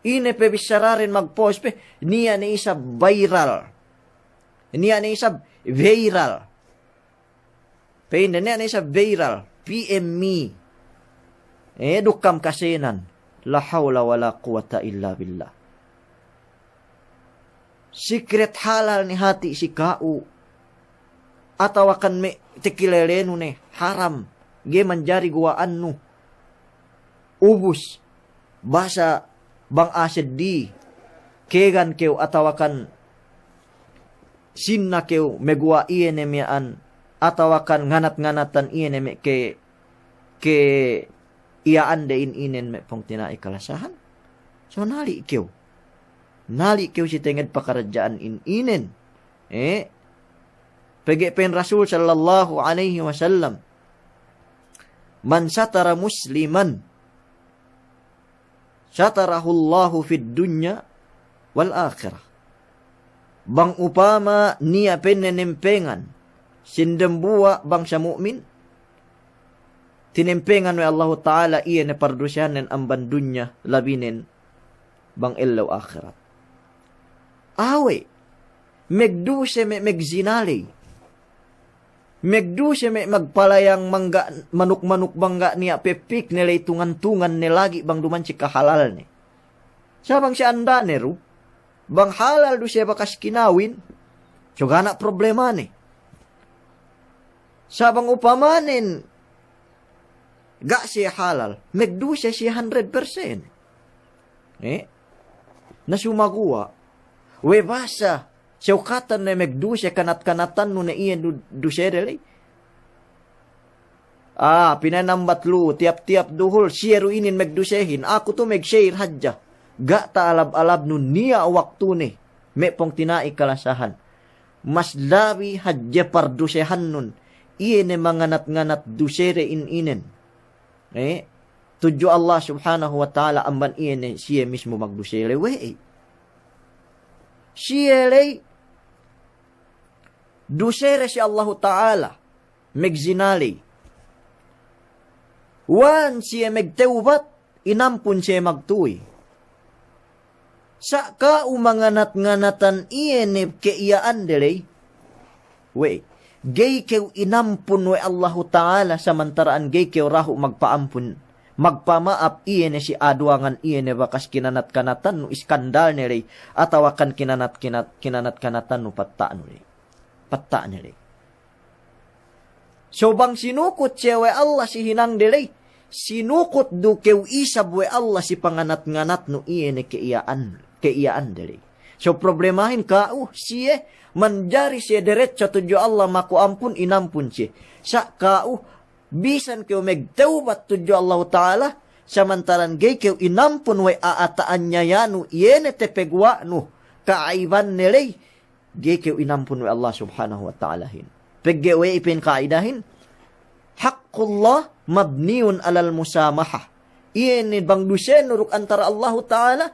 Ine pe bissararen magpost pe. Niya' ne isab viral. Niya' ne isab viral. Pa'inde niya' ne isab viral, P M me. Eh, duk kam kasenan. La hawla wa la quwwata illa billah. Sikret halal ne hati' si ka'u. Atawakan me' tekilelenu ne haram. Ga'i manjari guwa'annu. Ubus, basa bang a'a seddili, kēgan kew atawakan sinna kew meguwa' iye ne miya'an, atawakan nganat-nganatan iye ne me' ke, ke iya'ande in inen me' pungtina'i kalasahan. So nali' kew. Nali' kew si tenged pakaradja'an in inen. Eh? Pegge' pa'in Rasul sallallahu alaihi wasallam, "Man satara musliman." satarahullahu fid dunya wal akhirah. Bang upama niya' pa'inne nempengan sin dembuwa' bangsa mu'min, tinempengan we' Allahu Ta'ala iye ne pardusehannen amban dunya, labinen bang ellew ahirat. Awe', megduse me' megzina ley. Megduse me' magpalayang mangga', manuk-manuk bang ga' niya' pepikne ley, tungan-tunganne lagi' bang duma'in si kahalalne. Sa' bang siye andane du, bang halal du siye bakas kinawin, so ga' niya' problemane. Sa' bang upamanen ga' siye halal, megduse siye hundred percent. Eh? Na sumaguwa', we' basa sewkatan ne megduse kanat-kanatannu ne iye du-, dusede ley. Ah, pinanambat lu, tiyap-tiyap duhul, siye du inin megdusehin. Aku tu megshare hadja. Ga' ta'alab-alabnun niya' waktune, me' pungtina'i kalasahan. Mas labi hadje pardusehannun iye ne manganat-nganat dusede in inen. Eh, tudju Allah Subhanahu wa Ta'ala amban iye ne siye mismu magduse ley, we'ey. Siye ley dusede si Allahu Ta'ala, megzina ley. Wan siye megtewbat, inampun siye magtuy. Sa' ka'u manganat-nganatan iye ne ke'iya'ande ley. We', gey kew inampun we' Allahu Ta'ala samantara'an gey kew dahu' magpa'ampun, magpama'ap iye ne si aduwangan iye ne bakas kinanat-kanatannu iskandalne ley, atawakan kinanat-, kinat-, kinanat-kanatannu patta'nu ley. Patta'ne ley. So bang sinukut siye we' Allah si hinangde ley, sinukut du kew isab we' Allah si panganat-nganatnu iye ne ke'iya'an, ke'iya'ande ley. So problemahin ka'u, siye manjari siye derecho tudju Allah maku ampun, inampun siye. Sa' ka'u, bisan kew megtewbat tudju Allahu Ta'ala, samantaran gey kew inampun we' a'a ta'anyayanu, iye ne tepeguwa'nu ka'aibanne ley, gey kew inampun we' Allah Subhanahu wa Ta'alahin. Pegge' we'ey pa'in ka'idahin, haqqullah mabniyun alal musamaha. Iye ne bang dusenu duk antara Allahu Ta'ala,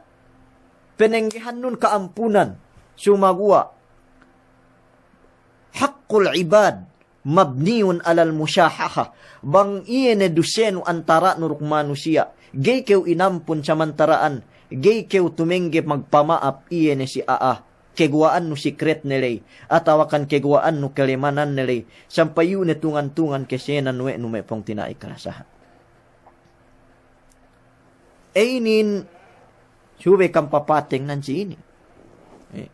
penenggehannun ka'ampunan. Sumaguwa' haqqul ibad mabniyun alal mushahaha. Bang iye ne dusenu antara'nu duk manusiya', gey kew inampun samantara'an gey kew tumengge magpama'ap iye ne si a'a keguwa'annu sikretne ley, atawakan keguwa'annu kelemananne ley, sampay iyu' ne tungan-tungan kesenan we' nu me' pungtina'i kalasahan. E inin, subey kam papateng nan si inin. Eh.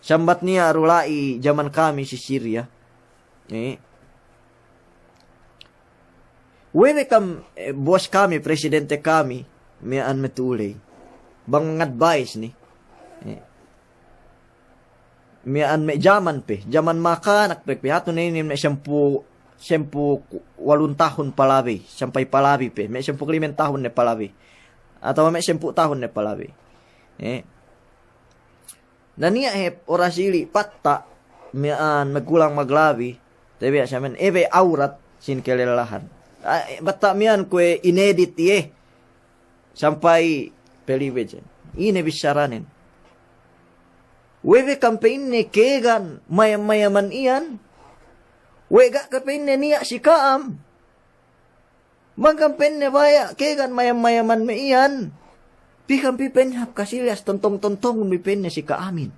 Sambat niya' du la'i jaman kami si Syria. Eh. We'ey be kam, eh, bos kami, presidente kami, miya'an me' tu'u ley. Bang ngadvice ne. Eh. Miya'an me' jaman pe, jaman makanak pe, pe hatu ne inin me' sampū', sampū' walun tahun palabey, sampay palabey pe, me' sampū' limen tahun ne palabey. Atawa me' sampū' tahun ne palabey. Eh. Na niya' hep oras ili' patta', miya'an magkulang maglabey, tabiya' sa miya'an, eh, be awrat sin kalellahan. Ah, eh, patta' miya'an kuwe' inedit iye. Sampay palabey siye. Ine bissaranen. We'ey be kam pa'inne kēgan mayam-mayaman iyan. We' ga' ke pa'inne niya' si ka'am. Bang kam pa'inne baya' kēgan mayam-mayaman me' iyan. Pī kam pī pa'inne hap kasiliyas tontong-tontongun bi pa'inne si ka'amin.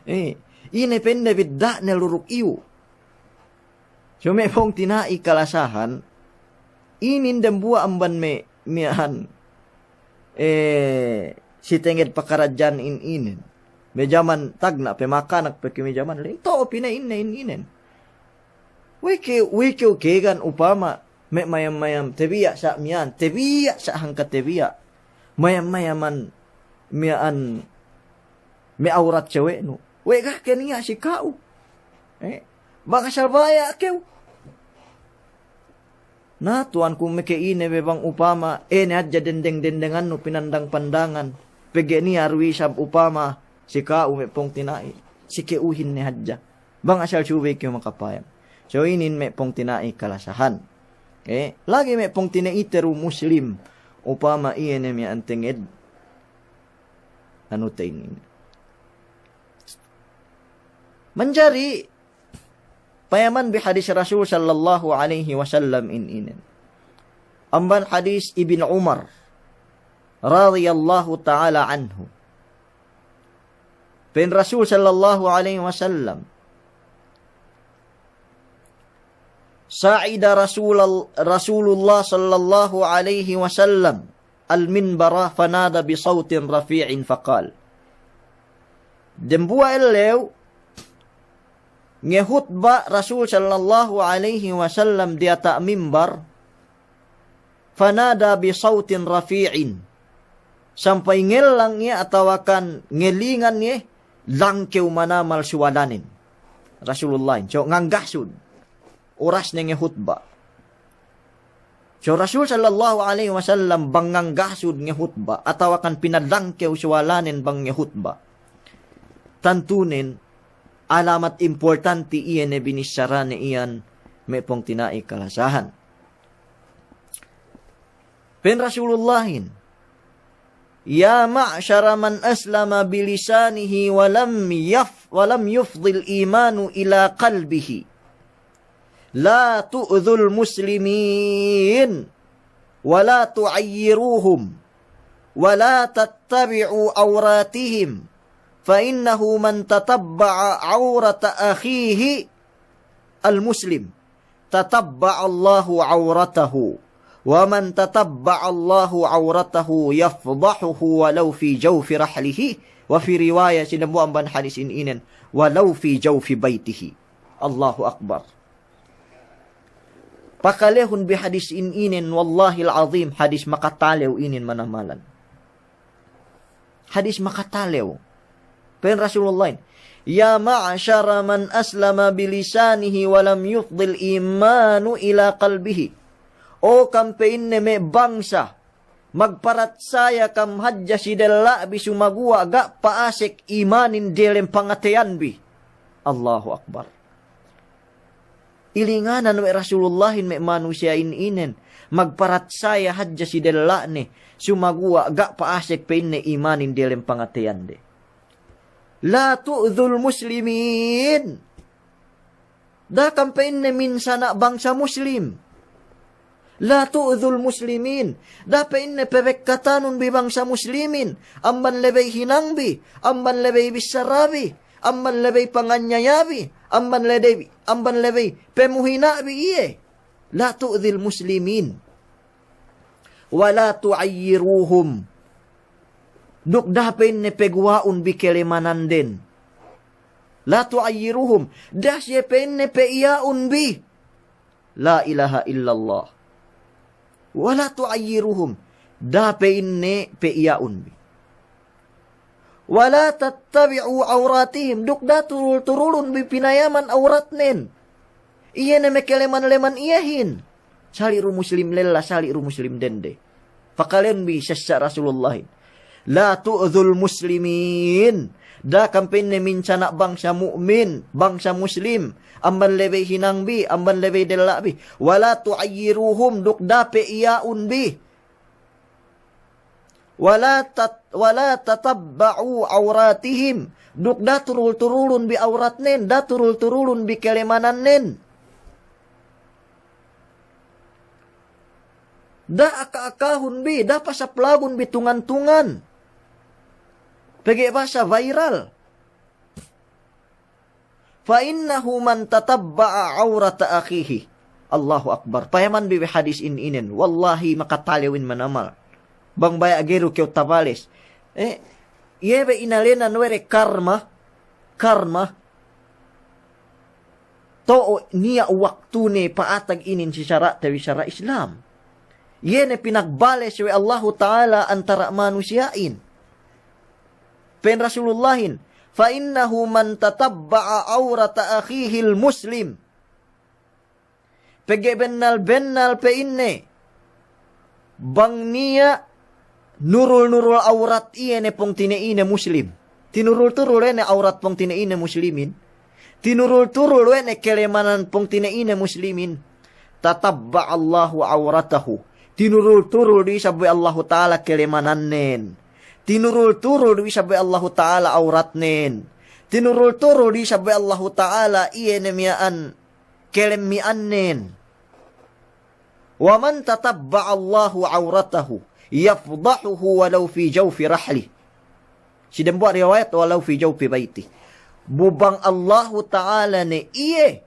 Eh, ine pa'inne bidda'ne lu duk iyu'. So me' pungtina'i kalasahan, inin dambuwa' amban me', miya'an, eh, si tenged pakaradja'an in inin. Me' jaman tagna' pe makanak pe ke me' jaman ley, to'o pina'inne in inin. We'ey ke, we'ey ke kēgan upama me' mayam-mayam tabiya' sa' miya'an, tabiya' sa' hangka tabiya'. Mayam-mayaman miya'an me' awrat sawe'nu. We' ga' ke niya' si ka'u. Eh, bang asal baya' kew. Na, tuwan ku me' ke ine be bang upama, eh, ne hadja dendeng-dendengannu pinandang-pandangan. Pegge' niya' du isab upama si ka'u me' pungtina'i. Si ke'uhin ne hadja. Bang asal subey kew makapayam. So inin me' pungtina'i kalasahan. Eh, lagi' me' pungtina'ite du Muslim. upama iye ne miya'an tenged anu te inin. Manjari payaman bi hadis Rasul sallallahu alaihi wasallam in inin. Amban hadis Ibn Umar radiyallahu ta'ala anhu. Pa'in Rasul sallallahu alaihi wasallam, sa'ida Rasulal-, Rasulullah sallallahu alaihi wasallam al-minbara fanada bi sawtin rafi'in faqal. Dembuwa' ellew ngehutba' Rasul sallallahu alaihi wasallam diyata' mimbar, fanada bi sawtin rafi'in. Sampay ngellang iye atawakan ngelingan iye, langkew manamal suwalanen Rasulullahin. So, nganggahsud. Orasne ngehutba'. So, Rasul sallallahu alaihi wasallam bang nganggahsud ngehutba', atawakan pinalangkew suwalanen bang ngehutba'. Tantunen, alamat importanti iye ne binissarane iyan me' pungtina'i kalasahan. Pa'in Rasulullahin, ya ma'shara man aslama bilisanihi wa lam yaf-, wa lam yufdil imanu ila qalbihi. La tu'dhul muslimin, wa la tu'ayyiruhum, wa la tattabi'u awratihim, fa innahu man tatabba'a awrata akhihi al-muslim, tatabba'allahu awratahu, wa man tatabba'allahu awratahu yafdahuhu walau fi jawfi rahlihi, wa fi riwayah, si dambuwa' amban hadis in inen, walau fi jawfi baytihi. Allahu Akbar. Pakalehun bi hadis in inen, wallahil azim, hadis makatalew inin manamalan. Hadis makatalew. Pa'in Rasulullahin, ya ma'shara man aslama bilisanihi wa lam yufdil imanu ila qalbihi. O kam, pa'inne, me' bangsa, magparatsaya kam hadja si della'bi sumaguwa' ga' pa'asek imanin diyalem pangateyanbi. Allahu Akbar. Ilinganan we' Rasulullahin me' manusiya'in inen, magparatsaya hadja si della'ne, sumaguwa' ga' pa'asek, pa'inne, imanin diyalem pangateyande. La tu'dhul muslimin. Da'a kam, pa'inne, minsana' bangsa muslim. La tu'dhul muslimin. Da'a, pa'inne, pebekkatanun bi bangsa muslimin. Amban lebey hinangbi, amban lebey bissarabi, amban lebey panganyayabi, amban lebey, amban lebey pemuhina'bi iye. La tu'dhil muslimin. Wa la tu'ayyiruhum. Duk da'a, pa'inne, peguwa'un bi kelemananden. La tu'ayyiruhum. Da'a siye, pa'inne, pe'iya'un bi. La ilaha illallah. Wa la tu'ayyiruhum. Da'a, pa'inne, pe'iya'un bi. Wa la tattabi'u awratihim. Duk da'a turul-turulun bi pinayaman awratnen. Iye ne me' keleman-leman iyehin. Sali' du muslim lella, sali' du muslim dende. Pakalehun bi sessa' Rasulullahin. La tu'dhul muslimin. Da'a kam, pa'inne, minsana' bangsa mu'min, bangsa muslim, amban lebey hinangbi, amban lebey della'bi. Wa la tu'ayyiruhum, duk da'a pe'iya'un bi. Wa la tat-, wa la tatabba'u awratihim. Duk da'a turul-turulun bi awratnen, da'a turul-turulun bi kelemanannen. Da'a aka-akahun bi, da'a pasaplagun bi tungan-tungan. Pegge' basa viral. Fa innahu man tatabba'a awrata akhihi. Allahu Akbar. Payaman bi we' hadis in inen. Wallahi, makatalewin manamal. Bang baya' ga'i du kew tabales. Eh, iye be inalenan we' de karma. Karma. To'o niya' waktune pa'atag inin si sara'te bi sara' Islam. Iye ne pinagbales we' Allahu Ta'ala antara' manusiya'in. Pa'in Rasulullahin, "Fa innahu man tatabba'a awrata akhihil muslim." Pegge' bennal-bennal, pa'inne, bang niya' nurul-nurul awrat iye ne pungtina'ine muslim. Tinurul-turul we' ne awrat pungtina'ine muslimin. Tinurul-turul we' ne kelemanan pungtina'ine muslimin. Tatabba'allahu awratahu. Tinurul-turul du isab we' Allahu Ta'ala kelemanannen. Tinurul-turul du isab we' Allahu Ta'ala awratnen. Tinurul-turul du isab we' Allahu Ta'ala iye ne miya'an kelemmi'annen. ومن تتبع الله عورته يفضحه ولو في جوف رحله. Si dembuwa' riwayat, ولو في جوف بيته. Bu bang Allahu Ta'ala ne iye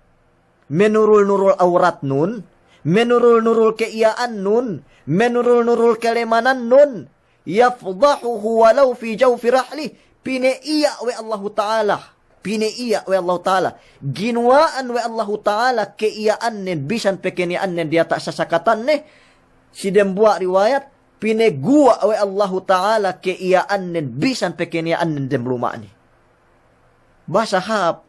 menurul-nurul awratnun, menurul-nurul ke'iya'annun, menurul-nurul kelemanannun, يفضحه ولو في جوف رحله, pine'iya' we' Allahu Ta'ala, pine'iya' we' Allahu Ta'ala, ginuwa'an we' Allahu Ta'ala ke'iya'annen bisan pe keniya'annen diyata' sasakatanne. Si dembuwa' riwayat, pineguwa' we' Allahu Ta'ala ke'iya'annen bisan pe keniya'annen dem luma'ne. Basa hāp,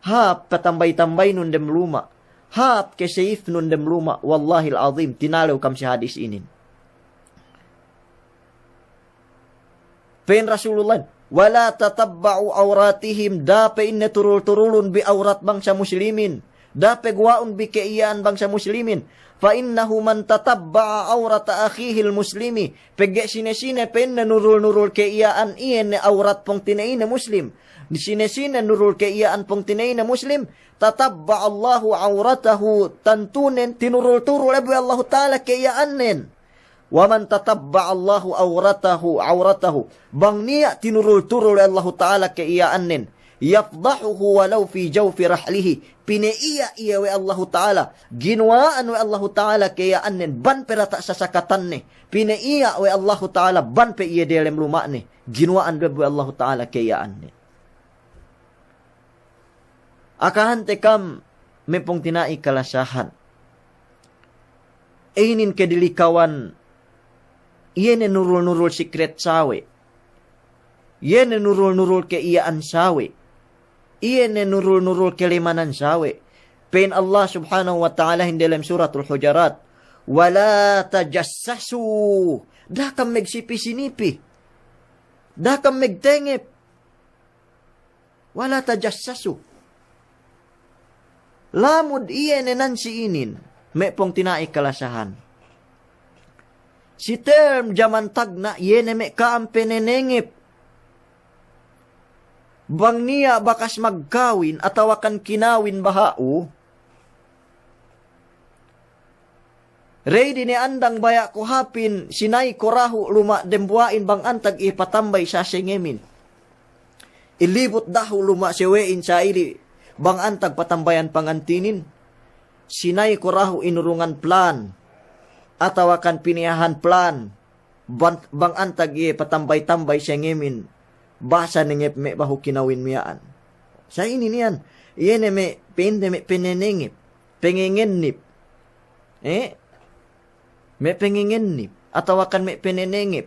hāp katambay-tambaynun dem luma', hāp keseyifnun dem luma', wallahil azim, tinalew kam si hadis inin. Pa'in Rasulullah, ولا تتبعوا عوراتهم, da'a pa'inne turul-turulun bi awrat bangsa muslimin. Da'a pe guwa'un bi ke'iya'an bangsa muslimin. فإنه من تتبع عورة أخيه المسلم. Pegge' sine-sine pa'inne nurul-nurul ke'iya'an iye ne awrat pungtina'ine muslim. Sine-sine nurul ke'iya'an pungtina'ine muslim, تتبع الله عورته, tantunen tinurul-turul we' Allahu Ta'ala ke'iya'annen. ومن تتبع الله عورته، عورته. Bang niya' tinurul-turul we' Allahu Ta'ala ke'iya'annen, يفضحه ولو في جوف رحله. Pine'iya' iye we' Allahu Ta'ala, ginuwa'an we' Allahu Ta'ala ke'iya'annen, bang pe diyata' sasakatanne. Pine'iya' we' Allahu Ta'ala, bang pe iye diyalem luma'ne, ginuwa'an du we' Allahu Ta'ala ke'iya'annen. Akahante kam me' pungtina'i kalasahan. Inin kedilikawan, iye ne nurul-nurul sikret sawe'. Iye ne nurul-nurul ke'iya'an sawe'. Iye ne nurul-nurul kelemanan sawe'. Pa'in Allah Subhanahu wa Ta'alahin delem Suratul Hujurat, ولا تجسسوا. Da'a kam magsipi-sinipi. Da'a kam magtengep. ولا تجسسوا. Lamud iye ne nan si inin, me' pungtina'i kalasahan. Si term jaman tagna' iye ne me' ka'am penenengep. Bang niya' bakas magkawin atawakan kinawin baha'u, ready ne andang baya' ku hāpin, sina'i ku dahu' luma' dembuwa'in bang antag iye patambay sa sengemin. Ilibut dahu' luma' sewe'in sa ili' bang antag patambayan pangantinin. Sina'i ku dahu' inurungan plan, atawakan pinihahan plan, bang, bang antag iye patambay-tambay sengemin, basa nengep me' bahu kinawin miya'an. Sa inin iyan, iye ne me' pa'inde me' penenengep, pengengennip. Eh? Me' pengengennip, atawakan me' penenengep.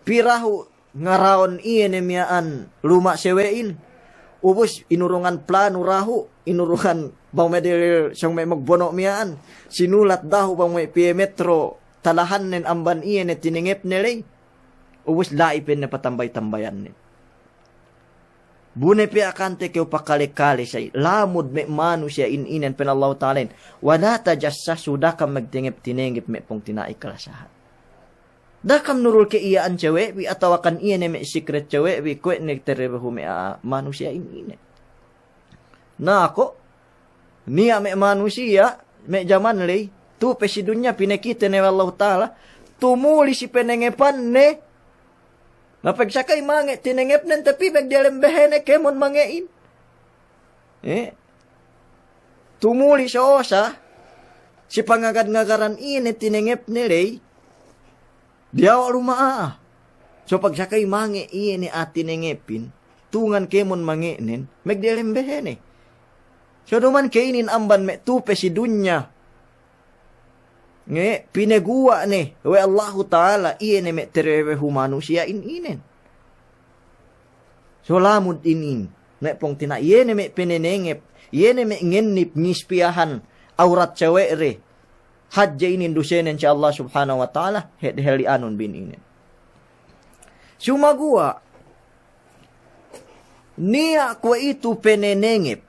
Pī dahu' ngaraon iye ne miya'an luma' sewe'in. Ubus inurungan planu dahu', inurungan bang me' de sōng me' magbono' miya'an. Sinulat dahu' bang me' piye metro talahannen amban iye ne tinengepne ley. Ubus la'i pa'inne patambay-tambayannen. Bu ne pe akante kew pakale-kale sa i, lamud me' manusiya'in inen, pa'in Allahu Ta'alahin, ولا تجسسوا, da'a kam magtengep-tinengep me' pungtina'i kalasahan. Da'a kam nurul ke'iya'an sewe'bi atawakan iye ne me' sikret sewe'bi, kuwe' ne terebehu me' a'a manusiya'in inen. Na ko', niya' me' manusiya', me' jaman ley, tu'u pe si dunya pinakite ne we' Allahu Ta'ala, tumuli si penengepanne, mapegsakay mange' tinengepnen, tapi magdiyalem behene kēmon mange'in. Eh? Tumuli sosa, si pangagad-ngagaran iye ne tinengepne ley, diyawa' luma' a'a. So pagsakay mange' iye ne a'a tinengepin, tungan kēmon mange'nen, magdiyalem behene. So duma'in ke inin amban me' tu'u pe si dunya. Nge', pinaguwa' ne we' Allahu Ta'ala iye ne me' terebehu manusiya'in inen. So lamud inin, me' pungtina'i, iye ne me' penenengep, iye ne me' ngennip ngispiyahan awrat sewe'de. Hadje inin dusenen si Allah Subhanahu wa Ta'ala, hede heli'anun bi inin. Sumaguwa', niya' kuwe'itu penenengep.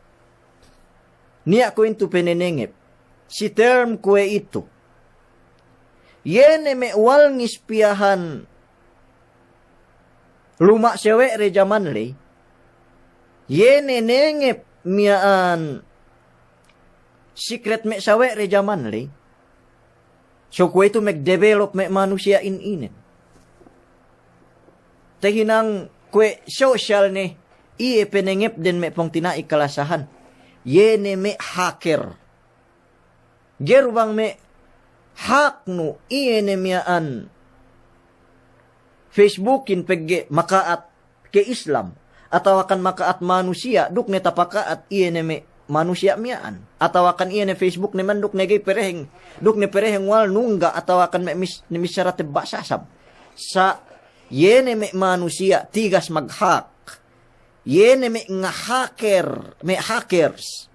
Niya' kuwe'itu penenengep. si term kuwe'itu. Iye ne me' walngis piyahan luma' sawe'de jaman ley. Iye ne nengep miya'an secret me' sawe'de jaman ley. So kuwe'itu magdevelop me' manusiya'in inin. Tahinang kuwe' social ne, iye panengepden me' pungtina'i kalasahan. Iye ne me' hacker. Ga'i du bang me' hack nu iye ne miya'an Facebookin pegge' maka'at ke Islam, atawakan maka'at manusiya', duk ne tapaka'at iye ne me' manusiya' miya'an, atawakan iye ne Facebook ne man duk ne ga'i pereheng, duk ne pereheng wal nungga', atawakan me' mis-, ne missara tebba' sasab. Sa' iye ne me' manusiya' tigas maghack. Iye ne me' ngahacker, me' hackers.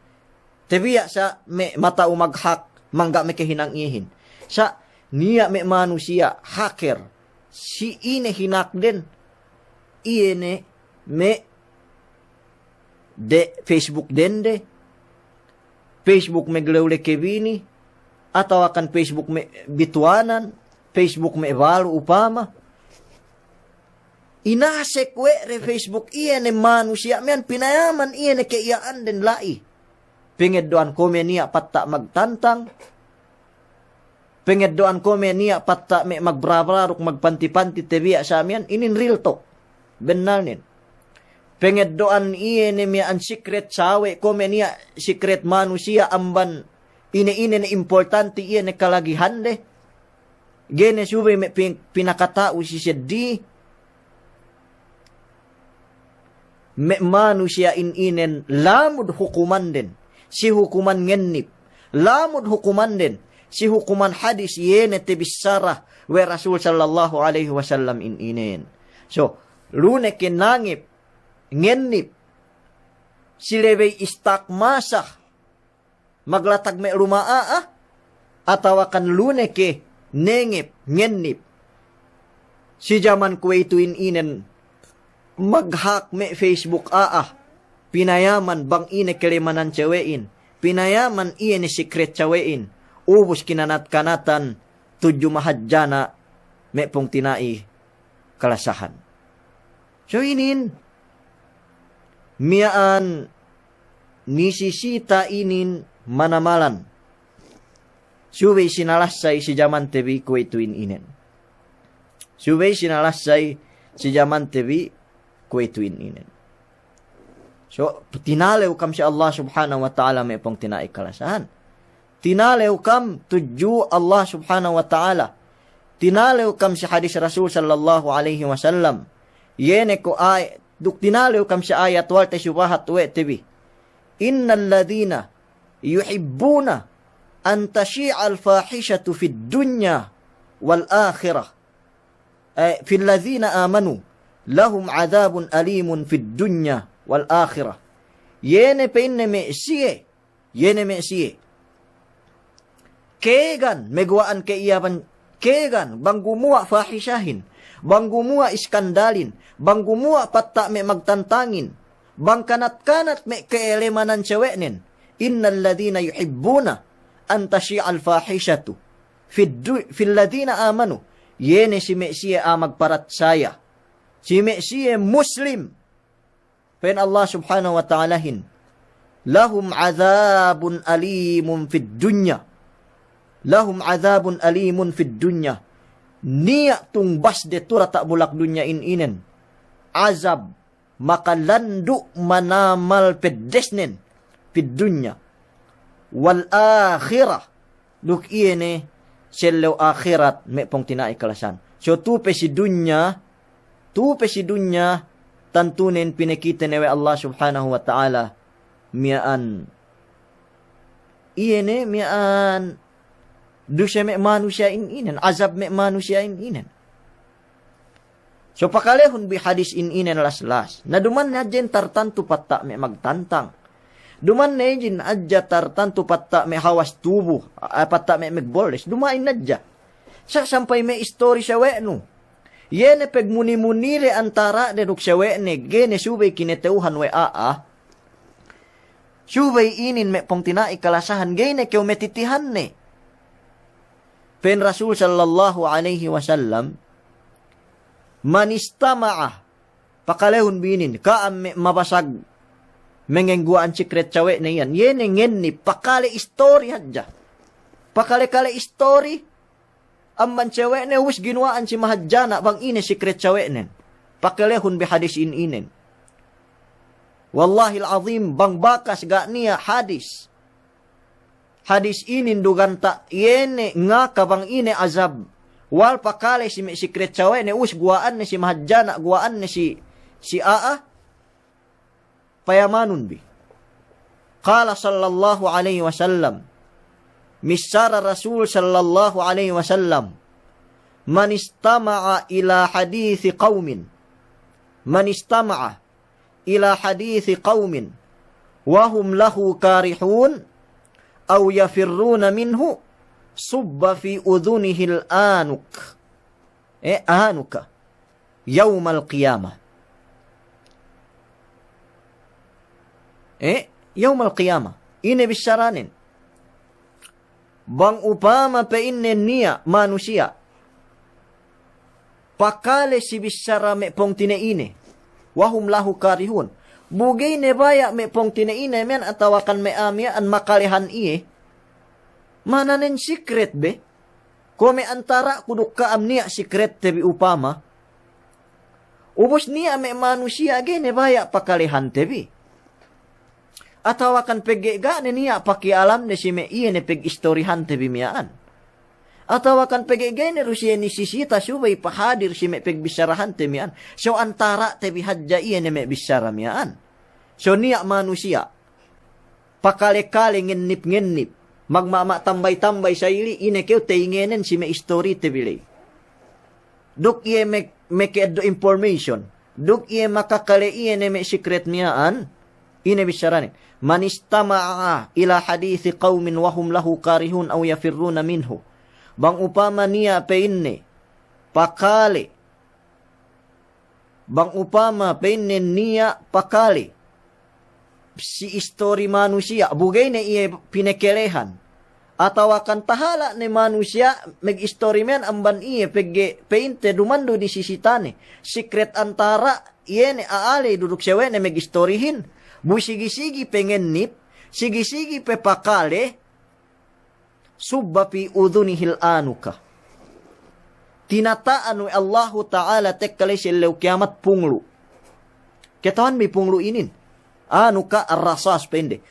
Tabiya' sa' me' mata'u maghack, mangga' me' kahinang iyehin. Sa' niya' me' manusiya' hacker, si ine hinakden, iye ne me' de Facebook dende, Facebook me' glewle kebini, atawakan Facebook me' bituwanan, Facebook me' balu upama. Inasek we' de Facebook iye ne manusiya' miya'an, pinayaman iye ne ke'iya'anden la'i. Pengeddo'an kome niya' patta' magtantang. Pengeddo'an kome niya' patta' me' magbra-bra duk magpanti-panti tabiya' sa miya'an, inin real talk. Bennalnen. Pengeddo'an iye ne miya'an secret sawe' kome niya' secret manusiya' amban ine-ine ne importanti iye ne kalagihande. Ga'i ne subey me' pin-, pinakata'u si seddili. Me' manusiya'in inen lamud hukumanden si hukuman ngennip. Lamud hukumanden si hukuman hadis iye ne tabissara we' Rasul sallallahu alaihi wasallam in inen. So, lu ne ke nangep, ngennip, si lebey istak masa maglatag me' luma' a'a, atawakan lu ne ke nengep, ngennip. Si jaman kuwe'itu in inen maghack me' Facebook a'a, pinayaman bang ine kelemanan sawe'in, pinayaman iye ne secret sawe'in, ubus kinanat-kanatan tudju mahadjana' me' pungtina'i kalasahan. So inin, miya'an nisisita inin manamalan. Subey sinalassay si jamante bi kuwe'itu in inen. Subey sinalassay si jamante bi kuwe'itu in inen. So, tinalew kam si Allah Subhanahu wa Ta'ala me' pungtina'i kalasahan. Tinalew kam tudju Allah Subhanahu wa Ta'ala. Tinalew kam si hadis Rasul sallallahu alaihi wasallam. Iye ne ko' ay-, duk tinalew kam si ayat wal tasubahat we' te bi. Innal ladhina yuhibbuna an tashi'al fahishatu fid dunya wal akhirah. Eh, fil ladhina amanu lahum adhabun alimun fid dunya wal akhirah. Iye ne pa'inne me' siye, iye ne me' siye kēgan, maguwa'an ke iyaban kēgan, bang gumuwa' fahishahin, bang gumuwa' iskandalin, bang gumuwa' patta' me' magtantangin, bang kanat-kanat me' ke'elemanan sawe'nen. Innal ladhina yuhibbuna an tashi'al fahishatu fid du-, fil ladhina amanu. Iye ne si me' siye a'a magparatsaya, si me' siye Muslim. Pa'in Allah Subhanahu wa Ta'alahin, lahum adhabun alimun fid dunya. Lahum adhabun alimun fid dunya. Niya' tungbasde tu diyata' bulak dunya in inen azab makalandu' manamal peddesnen fid dunya wal akhirah, duk iye ne si ellew ahirat me' pungtina'i kalasahan. So tu pe si dunya, tu pe si dunya, tantunen pinakite ne we' Allah Subhanahu wa Ta'ala miya'an, iye ne miya'an duse me' manusiya'in inen, azab me' manusiya'in inen. So pakalehun bi hadis in inen las-las. Na duma'in hadja in tartantu patta' me' magtantang. Duma'in hadja in hadja tartantu patta' me' hawas tubu, eh, patta' me' magbolles. Duma'in hadja. Sa' sampay me' istori sawe'nu. Iye ne pagmuni-munide antara'de duk sawe'ne, ga'i ne subey kinata'uhan we' a'a. Subey inin me' pungtina'i kalasahan, ga'i ne kew matitihan ne. Pa'in Rasul sallallahu alaihi wasallam, "Man istama'a," pakalehun bi inin, ka'am me' mabasag mangengguwa'an sikret sawe'ne iyan. Iye ne ngennip, pakale istori hadja. Pakale-kale istori amban sawe'ne, ubus ginuwa'an si mahadjana' bang ine sikret sawe'nen. Pakalehun bi hadis in inen. Wallahil azim, bang bakas ga' niya' hadis hadis inin du ganta' iye ne ngaka bang ine azab. Wal pakale si me' sikret sawe'ne, ubus guwa'an ne si mahadjana', guwa'an ne si, si a'a, payamanun bi. Qala sallallahu alaihi wasallam, missara Rasul sallallahu alaihi wasallam, "Man istama'a ila hadithi qawmin, man istama'a ila hadithi qawmin wa hum lahu karihun aw yafirruna minhu, subba fi udhunihil anuk." Eh, anuka. Yawmal qiyamah. Eh, yawmal qiyamah. Ine bissaranen. Bang upama pa'inne niya' manusiya' pakale si bissara me' pungtina'ine, wa hum lahu karihun. Bu ga'i ne baya' me' pungtina'ine miya'an atawakan me' a'a miya'an makalehan iye. Mananen sikret be. Kuwe' me' antara'ku duk ka'am niya' sikrette bi upama. Ubus niya' me' manusiya' ga'i ne baya' pakalehante bi. Atawakan pegge' ga' ne niya' pakiyalamne si me' iye ne pegistorihante bi miya'an. Atawakan pegge' ga'i ne du siye nisisita subey pahadir si me' pegbissarahante miya'an. So antara'te bi hadja iye ne me' bissara miya'an. So niya' manusiya' pakale-kale, ngennip-ngennip, magmama' tambay-tambay sa'ili, ine kew teyingenen si me' istorite bi ley. Duk iye me', meke eddo' information, duk iye makakale iye ne me' sikret miya'an, ine bissarane, "Man istama'a ila hadithi qawmin wa hum lahu karihun aw yafirruna minhu." Bang upama niya' pa'inne pakale Bang upama pa'inne niya' pakale si istori manusiya', bu ga'i ne iye pinakalehan. Atawakan tahala' ne manusiya' megistori miya'an amban iye pegge' pa'inte duma'in du nisisitane. Sikret antara' iye ne a'a ley duk sawe'ne megistorihin. Bu sigi-sigi pe ngennip, sigi-sigi pe pakale, subba fi udhunihil anuka. Tinata'an we' Allahu Ta'ala tekka ley si ellew kiyamat punglu'. Kata'uhanbi punglu' inin? Anuka ar-rasas pa'inde.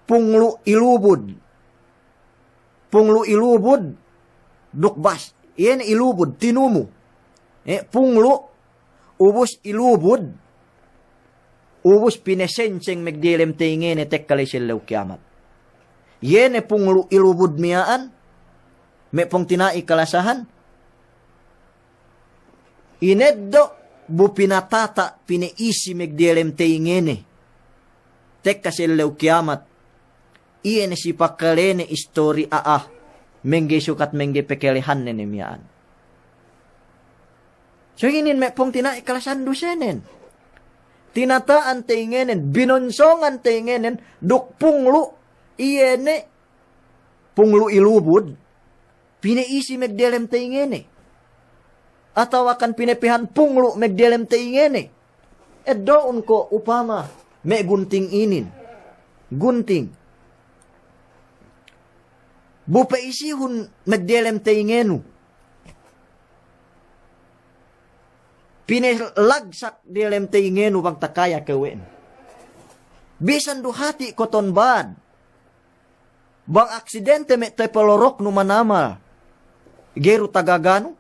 Punglu' ilubud. Punglu' ilubud duk bas. Iye ne ilubud, tinumu. Eh, punglu' ubus ilubud, ubus pinesengseng megdiyalem teyingene tekka ley si ellew kiyamat. Iye ne punglu' ilubud miya'an, me' pungtina'i kalasahan, ineddo' bu pinatata', pine'isi megdiyalem teyingene tekka si ellew kiyamat. Iye ne si pakalene istori a'a, mengge sukat mengge pakalehanne ne miya'an. So inin me' pungtina'i kalasahan dusenen. Tinata'an teyingenen, binonsongan teyingenen, duk punglu', iye ne punglu' ilubud, pine'isi megdiyalem teyingene. Atawakan pinepehan punglu' megdiyalem teyingene. Eddo'un ko' upama me' gunting inin. Gunting. Bu pe'isihun megdiyalem teyingenu, pinelagsak diyalem teyingenu bang takaya kew we' nu. Bisan du hati' ko' ton bad. Bang aksidente me' tepeloroknu manamal, ga'i du tagaganu,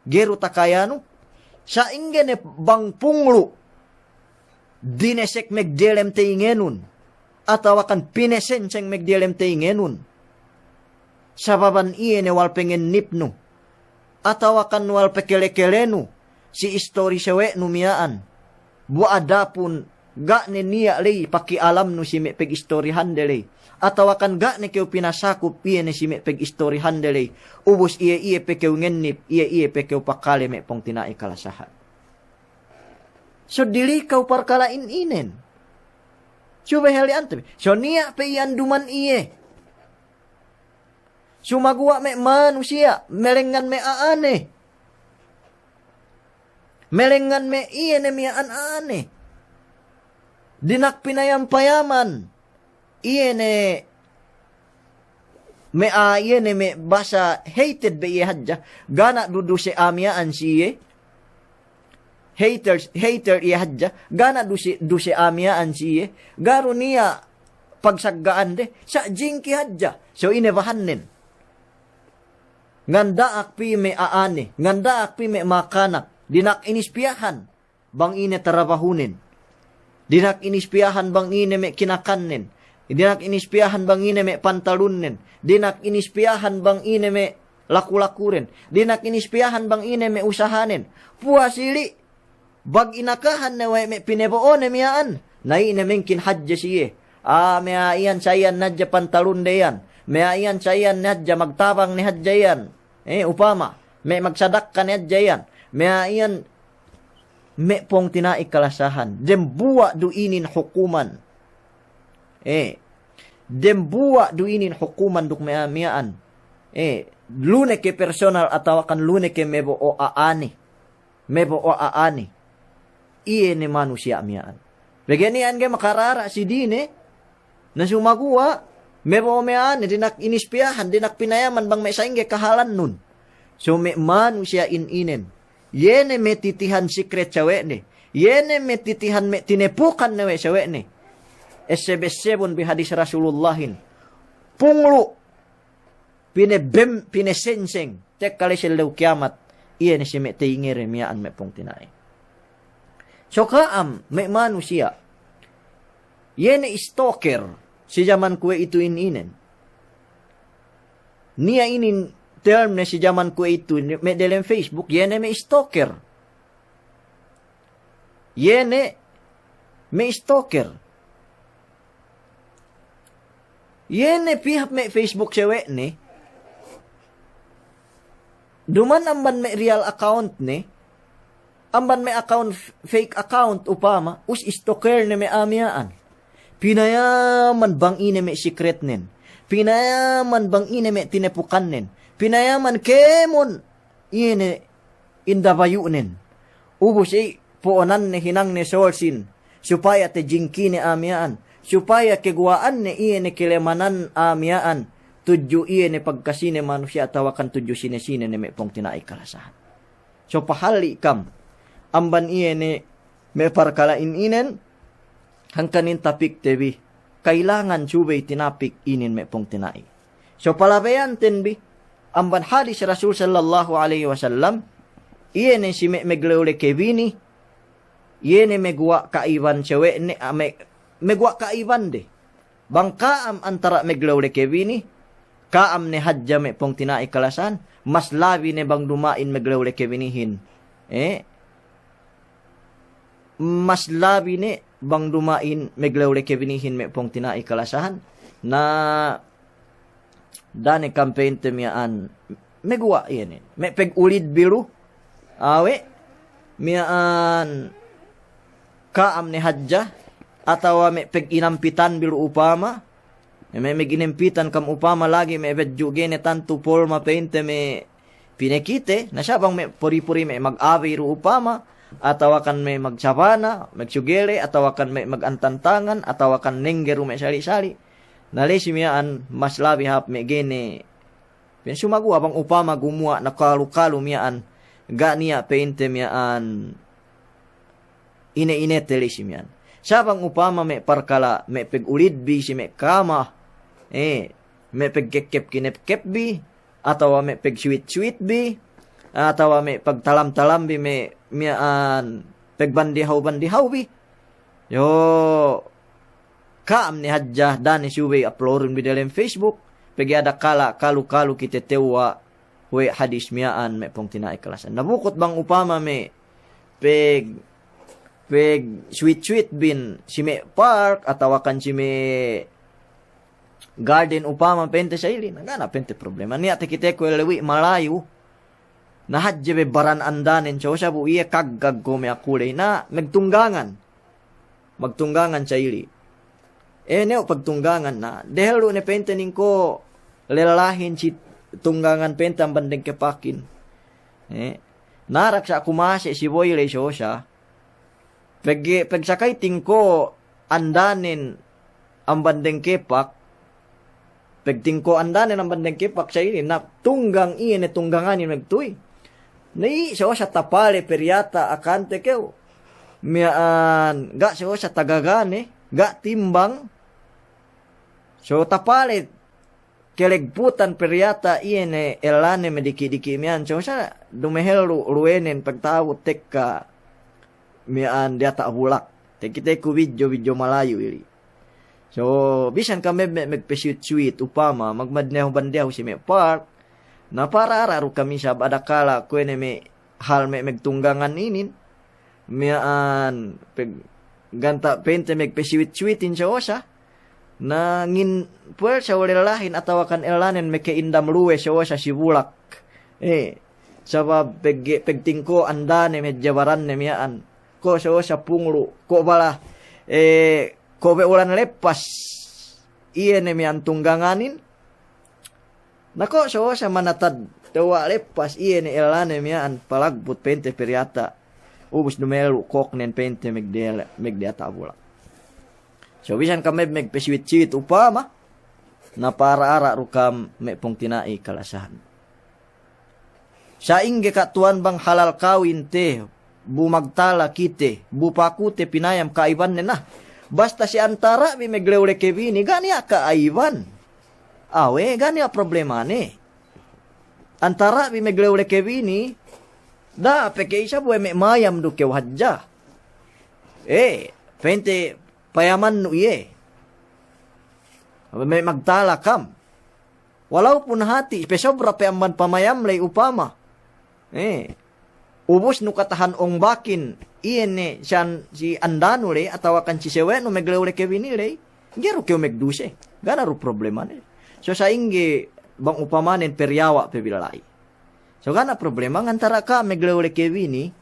ga'i du takayanu, sa'ingge ne bang punglu' dinesek megdiyalem teyingenun, atawakan pinesengseng megdiyalem teyingenun. Sababan iye ne wal pengennipnu, atawakan wal pekele-kelenu si istori sawe'nu miya'an. Bu adapun ga' ne niya' ley pakiyalamnu si me' pegistorihande ley, atawakan ga' ne kew pinasakup iye ne si me' pegistorihande ley, ubus iye-iye pe kew ngennip, iye-iye pe kew pakale me' pungtina'i kalasahan. So dili kew parkala' in inen. Subey halli'ante bi. So niya' pe iyan duman iye. Sumaguwa' me' manusiya', melengngan me' a'ane. Melengngan me' iye ne miya'an a'ane. Dina'ak pinayam-payaman. Iye ne me' a'a, iye ne me' basa hated be iye hadja. Ga' niya' du duse a'a miya'an si iye. Haters, hater iye hadja. Ga' niya' duse, duse a'a miya'an si iye. Ga' du niya' pagsagga'ande. Sa' jingki hadja. So ine bahannen. Nganda'ak pī me' a'ane. Nganda'ak pī me' makanak. Dina'ak inispiyahan bang ine tarabahunen. Dina'ak inispiyahan bang ine me' kinakannen. Dina'ak inispiyahan bang ine me' pantalunnen. Dina'ak inispiyahan bang ine me' laku-lakuren. Dina'ak inispiyahan bang ine me' usahanen. Puwas ili', bang inakahan ne we' me' pinebo'one miya'an. Na ine mengkin hadja si iye. Ah, me' a'a iyan sa iyan ne hadja pantalunde iyan. Me' a'a iyan sa iyan ne hadja magtabang ne hadja iyan. Eh, upama, me' magsadakka ne hadja iyan. Me' a'a iyan, me' pungtina'i kalasahan. Dembuwa' du inin hukuman. Eh, dembuwa' du inin hukuman duk me' a'a miya'an. Eh, lu ne ke personal atawakan lu ne ke mebo'o a'ane. Mebo'o a'ane. Iye ne manusiya' miya'an. Pegge' niya' iyan ga'i makarara' si dine. Na sumaguwa', mebo'o me' a'ane, dina'ak inispiyahan, dina'ak pinayaman bang me' sa'ingge kahalannun. So me' manusiya'in inen. Iye ne me' titihan sikret sawe'ne. Iye ne me' titihan me' tinepukan ne we' sawe'ne. Esseb-essebun bi hadis Rasulullahin. Punglu'. Pinebem-, pinesenseng, tekka la'i si ellew kiyamat, iye ne si me' teyingere miya'an me' pungtina'i. So ka'am, me' manusiya', iye ne stalker, si jaman kuwe'ituhin inen. Niya' inin term ne si jaman kuwe'itu, me' delem Facebook, iye ne me' stalker. Iye ne me' stalker. Iye ne pī hap me' Facebook sawe'ne. Duma'in amban me' real account ne. Amban me' account f-, fake account upama, us stalker ne me' a'a miya'an. Pinayaman bang ine me' sikretnen. Pinayaman bang ine me' tinepukannen. Pinayaman kēmon iye ne indabayu'nen. Ubus i' po'onanne hinangne solsin, supaya tejingkine a'a miya'an, supaya keguwa'anne iye ne kelemanan a'a miya'an, tudju iye ne pagkasine manusiya' atawakan tudju sine-sine ne me' pungtina'i kalasahan. So pahalli' kam amban iye ne me' parkala'in inen, hangkan in tapikte bi, kailangan subey tinapik inin me' pungtina'i. So palabeyanten bi, amban hadis Rasul sallallahu alaihi wasallam, iye ne si me' meglewleke bini, iye ne meguwa' ka'iban sawe'ne, ah, me-, meguwa' ka'ibande. Bang ka'am antara' meglewleke bini, ka'am ne hadja me' pungtina'i kalasahan, mas labi ne bang duma'in meglewleke binihin. Eh? Mas labi ne bang duma'in meglewleke binihin me' pungtina'i kalasahan. Na da'a ne kam pa'inte miya'an meguwa' iye ne. Me' pegulid bi lu. Awe', miya'an ka'am ne hadja, atawa me' peginampitan bi lu upama, me' meginampitan kam upama lagi' me' bedju' ga'i ne tantu polma pa'inte me' pinekite, na sa' bang me' puri-puri me' mag-abe du upama, atawakan me' magsabana, magsugele, atawakan me' magantantangan, atawakan nengge du me' sali'-sali'. Na la'i si miya'an mas labi hap me' ga'i ne Pa'in sumaguwa' bang upama gumuwa' na kalu-kalu miya'an, ga' niya' pa'inte miya'an ine-inete ley si miya'an. Sa' bang upama me' parkala' me' pegulidbi si me' kama, eh, me' pegkekkep-kinepkep bi, atawa me' pegsuwit-suwit bi, atawa me' pagtalam-talam bi me' miya'an pegbandihaw-bandihaw bi. Yo, ka'am ne hadja, da'a ne subey uploadun bi delem Facebook, pegge' adakala' kalu-kalu kite tewwa' we' hadis miya'an me' pungtina'i kalasahan. Na bukut bang upama me' peg, pegsuwit-suwit bin si me' park, atawakan si me' garden upama pa'inte sa ili, na ga' ne pa'inte problema. Niya' takiteku ellew wi' malayu, na hadje be baran andanen, so sabu iye kaggag ko' me' akuley, na megtunggangan. Magtunggangan sa ili. Eh, ne' pagtunggangan na. Dehellu ne pa'inte ningko' lellahin si tunggangan pa'inte amban dengkepakin. Eh, narak sa' kumase' si boy ley sosa. Pegge', pegsakay tingko' andanen amban dengkepak, pegtingko' andanen amban dengkepak sa' inin, na tunggang iye ne tungganganin magtuy. Na i' sosa tapale periyata akante kew. Miya'an ga' sosa tagagane, ga' timbang. So tapale kelegputan periyata iye ne ellane me' diki'-diki' miya'an. So sa' dumehellu luwenen pagta'u tekka miya'an diyata' bulak. Takiteku bidjo, bidjo Malayu ili'. So bisan ka'am me' magpasweet-sweet upama, magbandiyahu-bandiyahu si me' park, na para ara' du ka'am isab adakala kuwe' ne me' hal me' magtunggangan inin, miya'an peg-, ganta' pa'inte magpasweet-sweetin sosa, na ngin puwel sa' lellahin atawakan ellanen maka'indam luwe sosa si bulak. Eh, sabab pegge', pegtingko' andane me' hadja baranne miya'an. Ko' sosa punglu', ko' bala, eh, ko' be ulan leppas iye ne miya'an tungganganin. Na ko' sosa manatad tewwa' leppas iye ne ellane miya'an palagbut pa'inte periyata'. Ubus dumehellu koknen pa'inte magdel-, magdiyata' bulak. So bisan ka'am me' magpasweet-sweet upama, na para ara' du ka'am me' pungtina'i kalasahan. Sa'ingge ka' tuwan bang halal kawin te, bu magtala kite, bu paku te pinayam ka'ibanne na. Basta si antara' bi maglewle kebini, ga' niya' ka'iban. Awe', ga' niya' problemane. Antara' bi maglewle kebini, da'a pe ke isab we' me' mayam du kew hadja. Eh, pa'inte payamannu iye. Me' magtala ka'am. Walaupun hati', pesobra pe amban pamayam ley upama. Eh, ubus nu katahan ongbakin, iye ne si an-, si andanu ley, atawakan si sewe'nu maglewle kebini ley, ga'i du kew magduse, ga' na du problemane. So sa'ingge bang upamanen periyawa' pe bi la'i. So ga' na problema ngantara' ka'am maglewle kebini,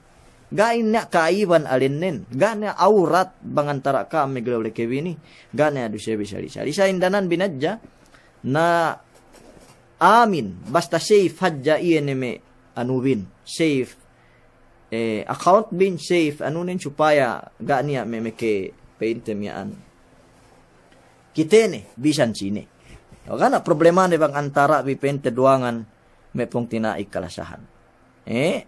ga' niya' ka'iban alennen, ga' niya' awrat bang antara' ka'am maglewle kebini, ga' niya' duse bi sali'-sali'. Sa' indanan bin hadja, na amin, basta safe hadja iye ne me' anu bin, safe, eh, account bin, safe anunen supaya ga' niya' me', me' ke pa'inte miya'an. Kite ne, bisan sine. Ga' na problemane bang antara' bi pa'inte duwangan me' pungtina'i kalasahan. Eh,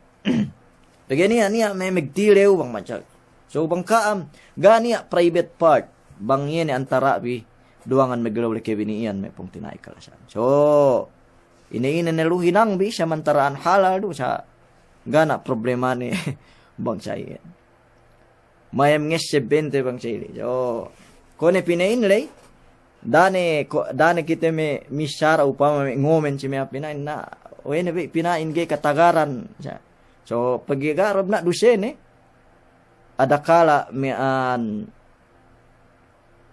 pegge' niya', niya' me' magtilew bang macam. So bang ka'am, ga' niya' private part, bang iye ne antara' bi duwangan maglewle kebini iyan me' pungtina'i kalasahan. So, ine-ine ne lu hinang bi, samantara'an halal du sa', ga' na problemane bang sa' iyan. Mayam ngesseb pa'inte bang sa' ili'. So, ko' ne pina'in ley, da'a ne ko', da'a ne kite me' missara upama me' ngomen si me' pina'in na, we' ne bi pina'in ga'i katagaran. Sa', so, pegge' ga' du na dusene, adakala miya'an,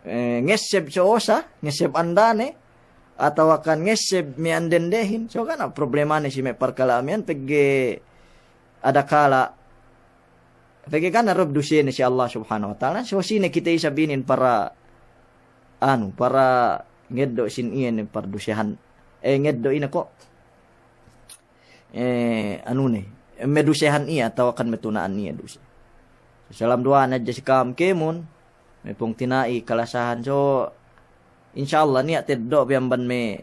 eh, ngesseb sosa, ngesseb andane, atawakan ngesseb miya'an dendehin, so ga' na problemane si me' parkala' miya'an pegge' adakala Pegge' ga' ne du dusene si Allah Subhanahu wa Ta'ala, so sine kite isab inin para, anu, para ngeddo' sin iye ne pardusehan, eh, ngeddo' ine ko', eh, anu ne, medusehan iye atawakan metuna'an iye duse. Salam duwa'an hadja si ka'am kēmon, me' pungtina'i kalasahan. So, insya Allah, niya' teddo' bi amban me'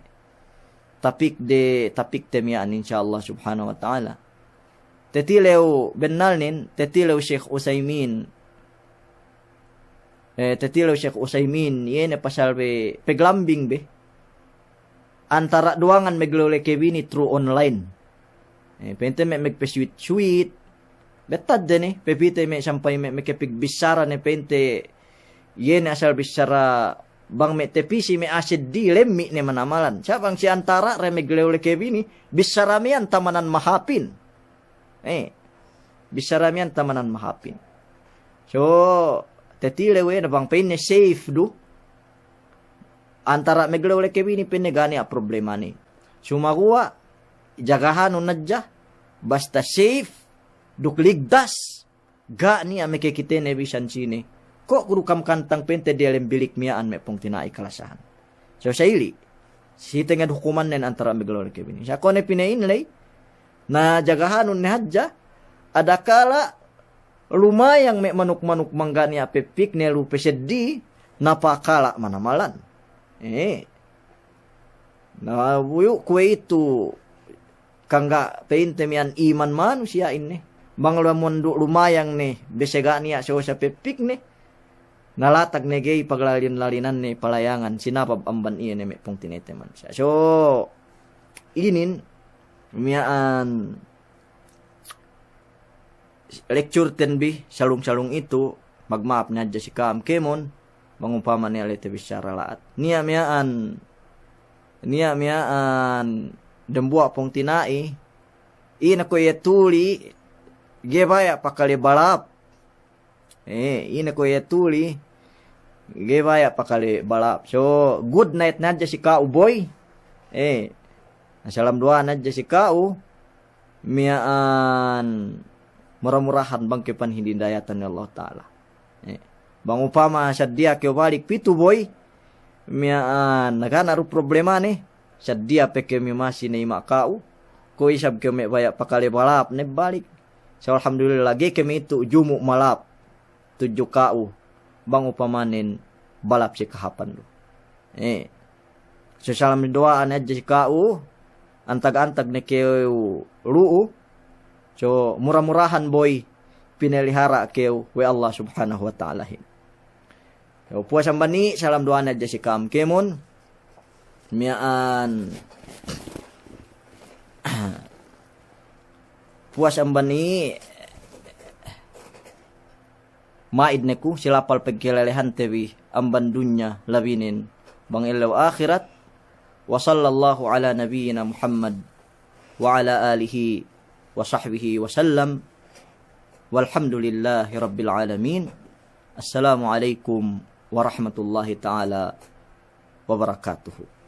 tapik de, tapik te miya'an, insya Allah Subhanahu wa Ta'ala. Tetilew bennalnen, tetilew Sheikh Utsaimin. Eh, tetilew Sheikh Utsaimin, iye ne pasal be, peglambing be antara' duwangan meglewle kebini through online. Eh, pa'inte me' megpesweet-sweet. Bettadde ne, pepite me' sampay me' mekepigbissara ne pa'inte, iye ne asal bissara bang me' tepisi me' aseddi lemmi' ne manamalan. Sa' bang si antara' de meglewle kebini, bissara miya'an tamanan mahāpin. Eh, bissara miya'an tamanan mahāpin. So, tetilew we' ne bang pa'inne safe du antara' meglewle kebini, pa'inne ga' niya' problemane. Sumaguwa', jagahanun hadja, basta safe, duk ligtas, ga' niya' mekekitene bisan sine. Ko' kudu kam kantang pa'inte diyalem bilik miya'an me' pungtina'i kalasahan. So sa ili', si tenged hukumannen antara' me' gelole ke bini. Sa ko' ne pina'in ley, na jagahanun ne hadja, adakala' lumayang me' manuk-manuk mangga' niya' pepikne lu peseddi, na pakala' manamalan. Eh. Na buyu' kuwe'itu kangga' pa'inte miya'an iman manusiya'in ne. Bang lu mundu' lumayang ne, bese ga' niya' so sa pepikne. Na latag ne ga'i paglalin-lalinanne palayangan, sinabab amban iye ne me' pungtina'ite manusiya'. So, inin miya'an lecture ten bi, salung-salung itu, magma'ap ne hadja si ka'am kēmon, bang upama niya' ley tabissara la'at. Niya' miya'an, niya' miya'an dembuwa' pungtina'i, ine ko' iye tuli, ga'i baya' pakale balap. Eh, ine ko' iye tuli, ga'i baya' pakale balap. So, good night ne hadja si ka'u, boy. Eh, salam duwa'a ne hadja si ka'u, miya'an mura-murahan bang kew panhidayatan we' Allah Ta'ala. Eh, bang upama saddiya kew balik pitu, boy, miya'an na ga' ne du problemane, saddiya pe kew mimasi ne ima' ka'u, ko' isab kew me' baya' pakale balap ne balik. So, alhamdulillah, ga'i kami itu jumu' malap tudju ka'u, bang upamanen balap si kahāpan lu. Eh. So, salam duwa'a ne hadja si ka'u, antag-antag ne kew lu'u, so, mura-murahan, boy, pinelihara' kew we' Allah Subhanahu wa Ta'alahin. So, puwas amban iye, salam duwa'a ne hadja si ka'am kēmon, miya'an, puwas amban iye, ma'id ne ku si lapal pagkalelehante bi amban dunya labinen bang ellew ahirat. Wa sallallahu ala nabiyyina Muhammad wa ala alihi wa sahbihi wa sallam. Walhamdulillahi rabbil alamin. Assalamu alaikum warahmatullahi ta'ala wabarakatuh.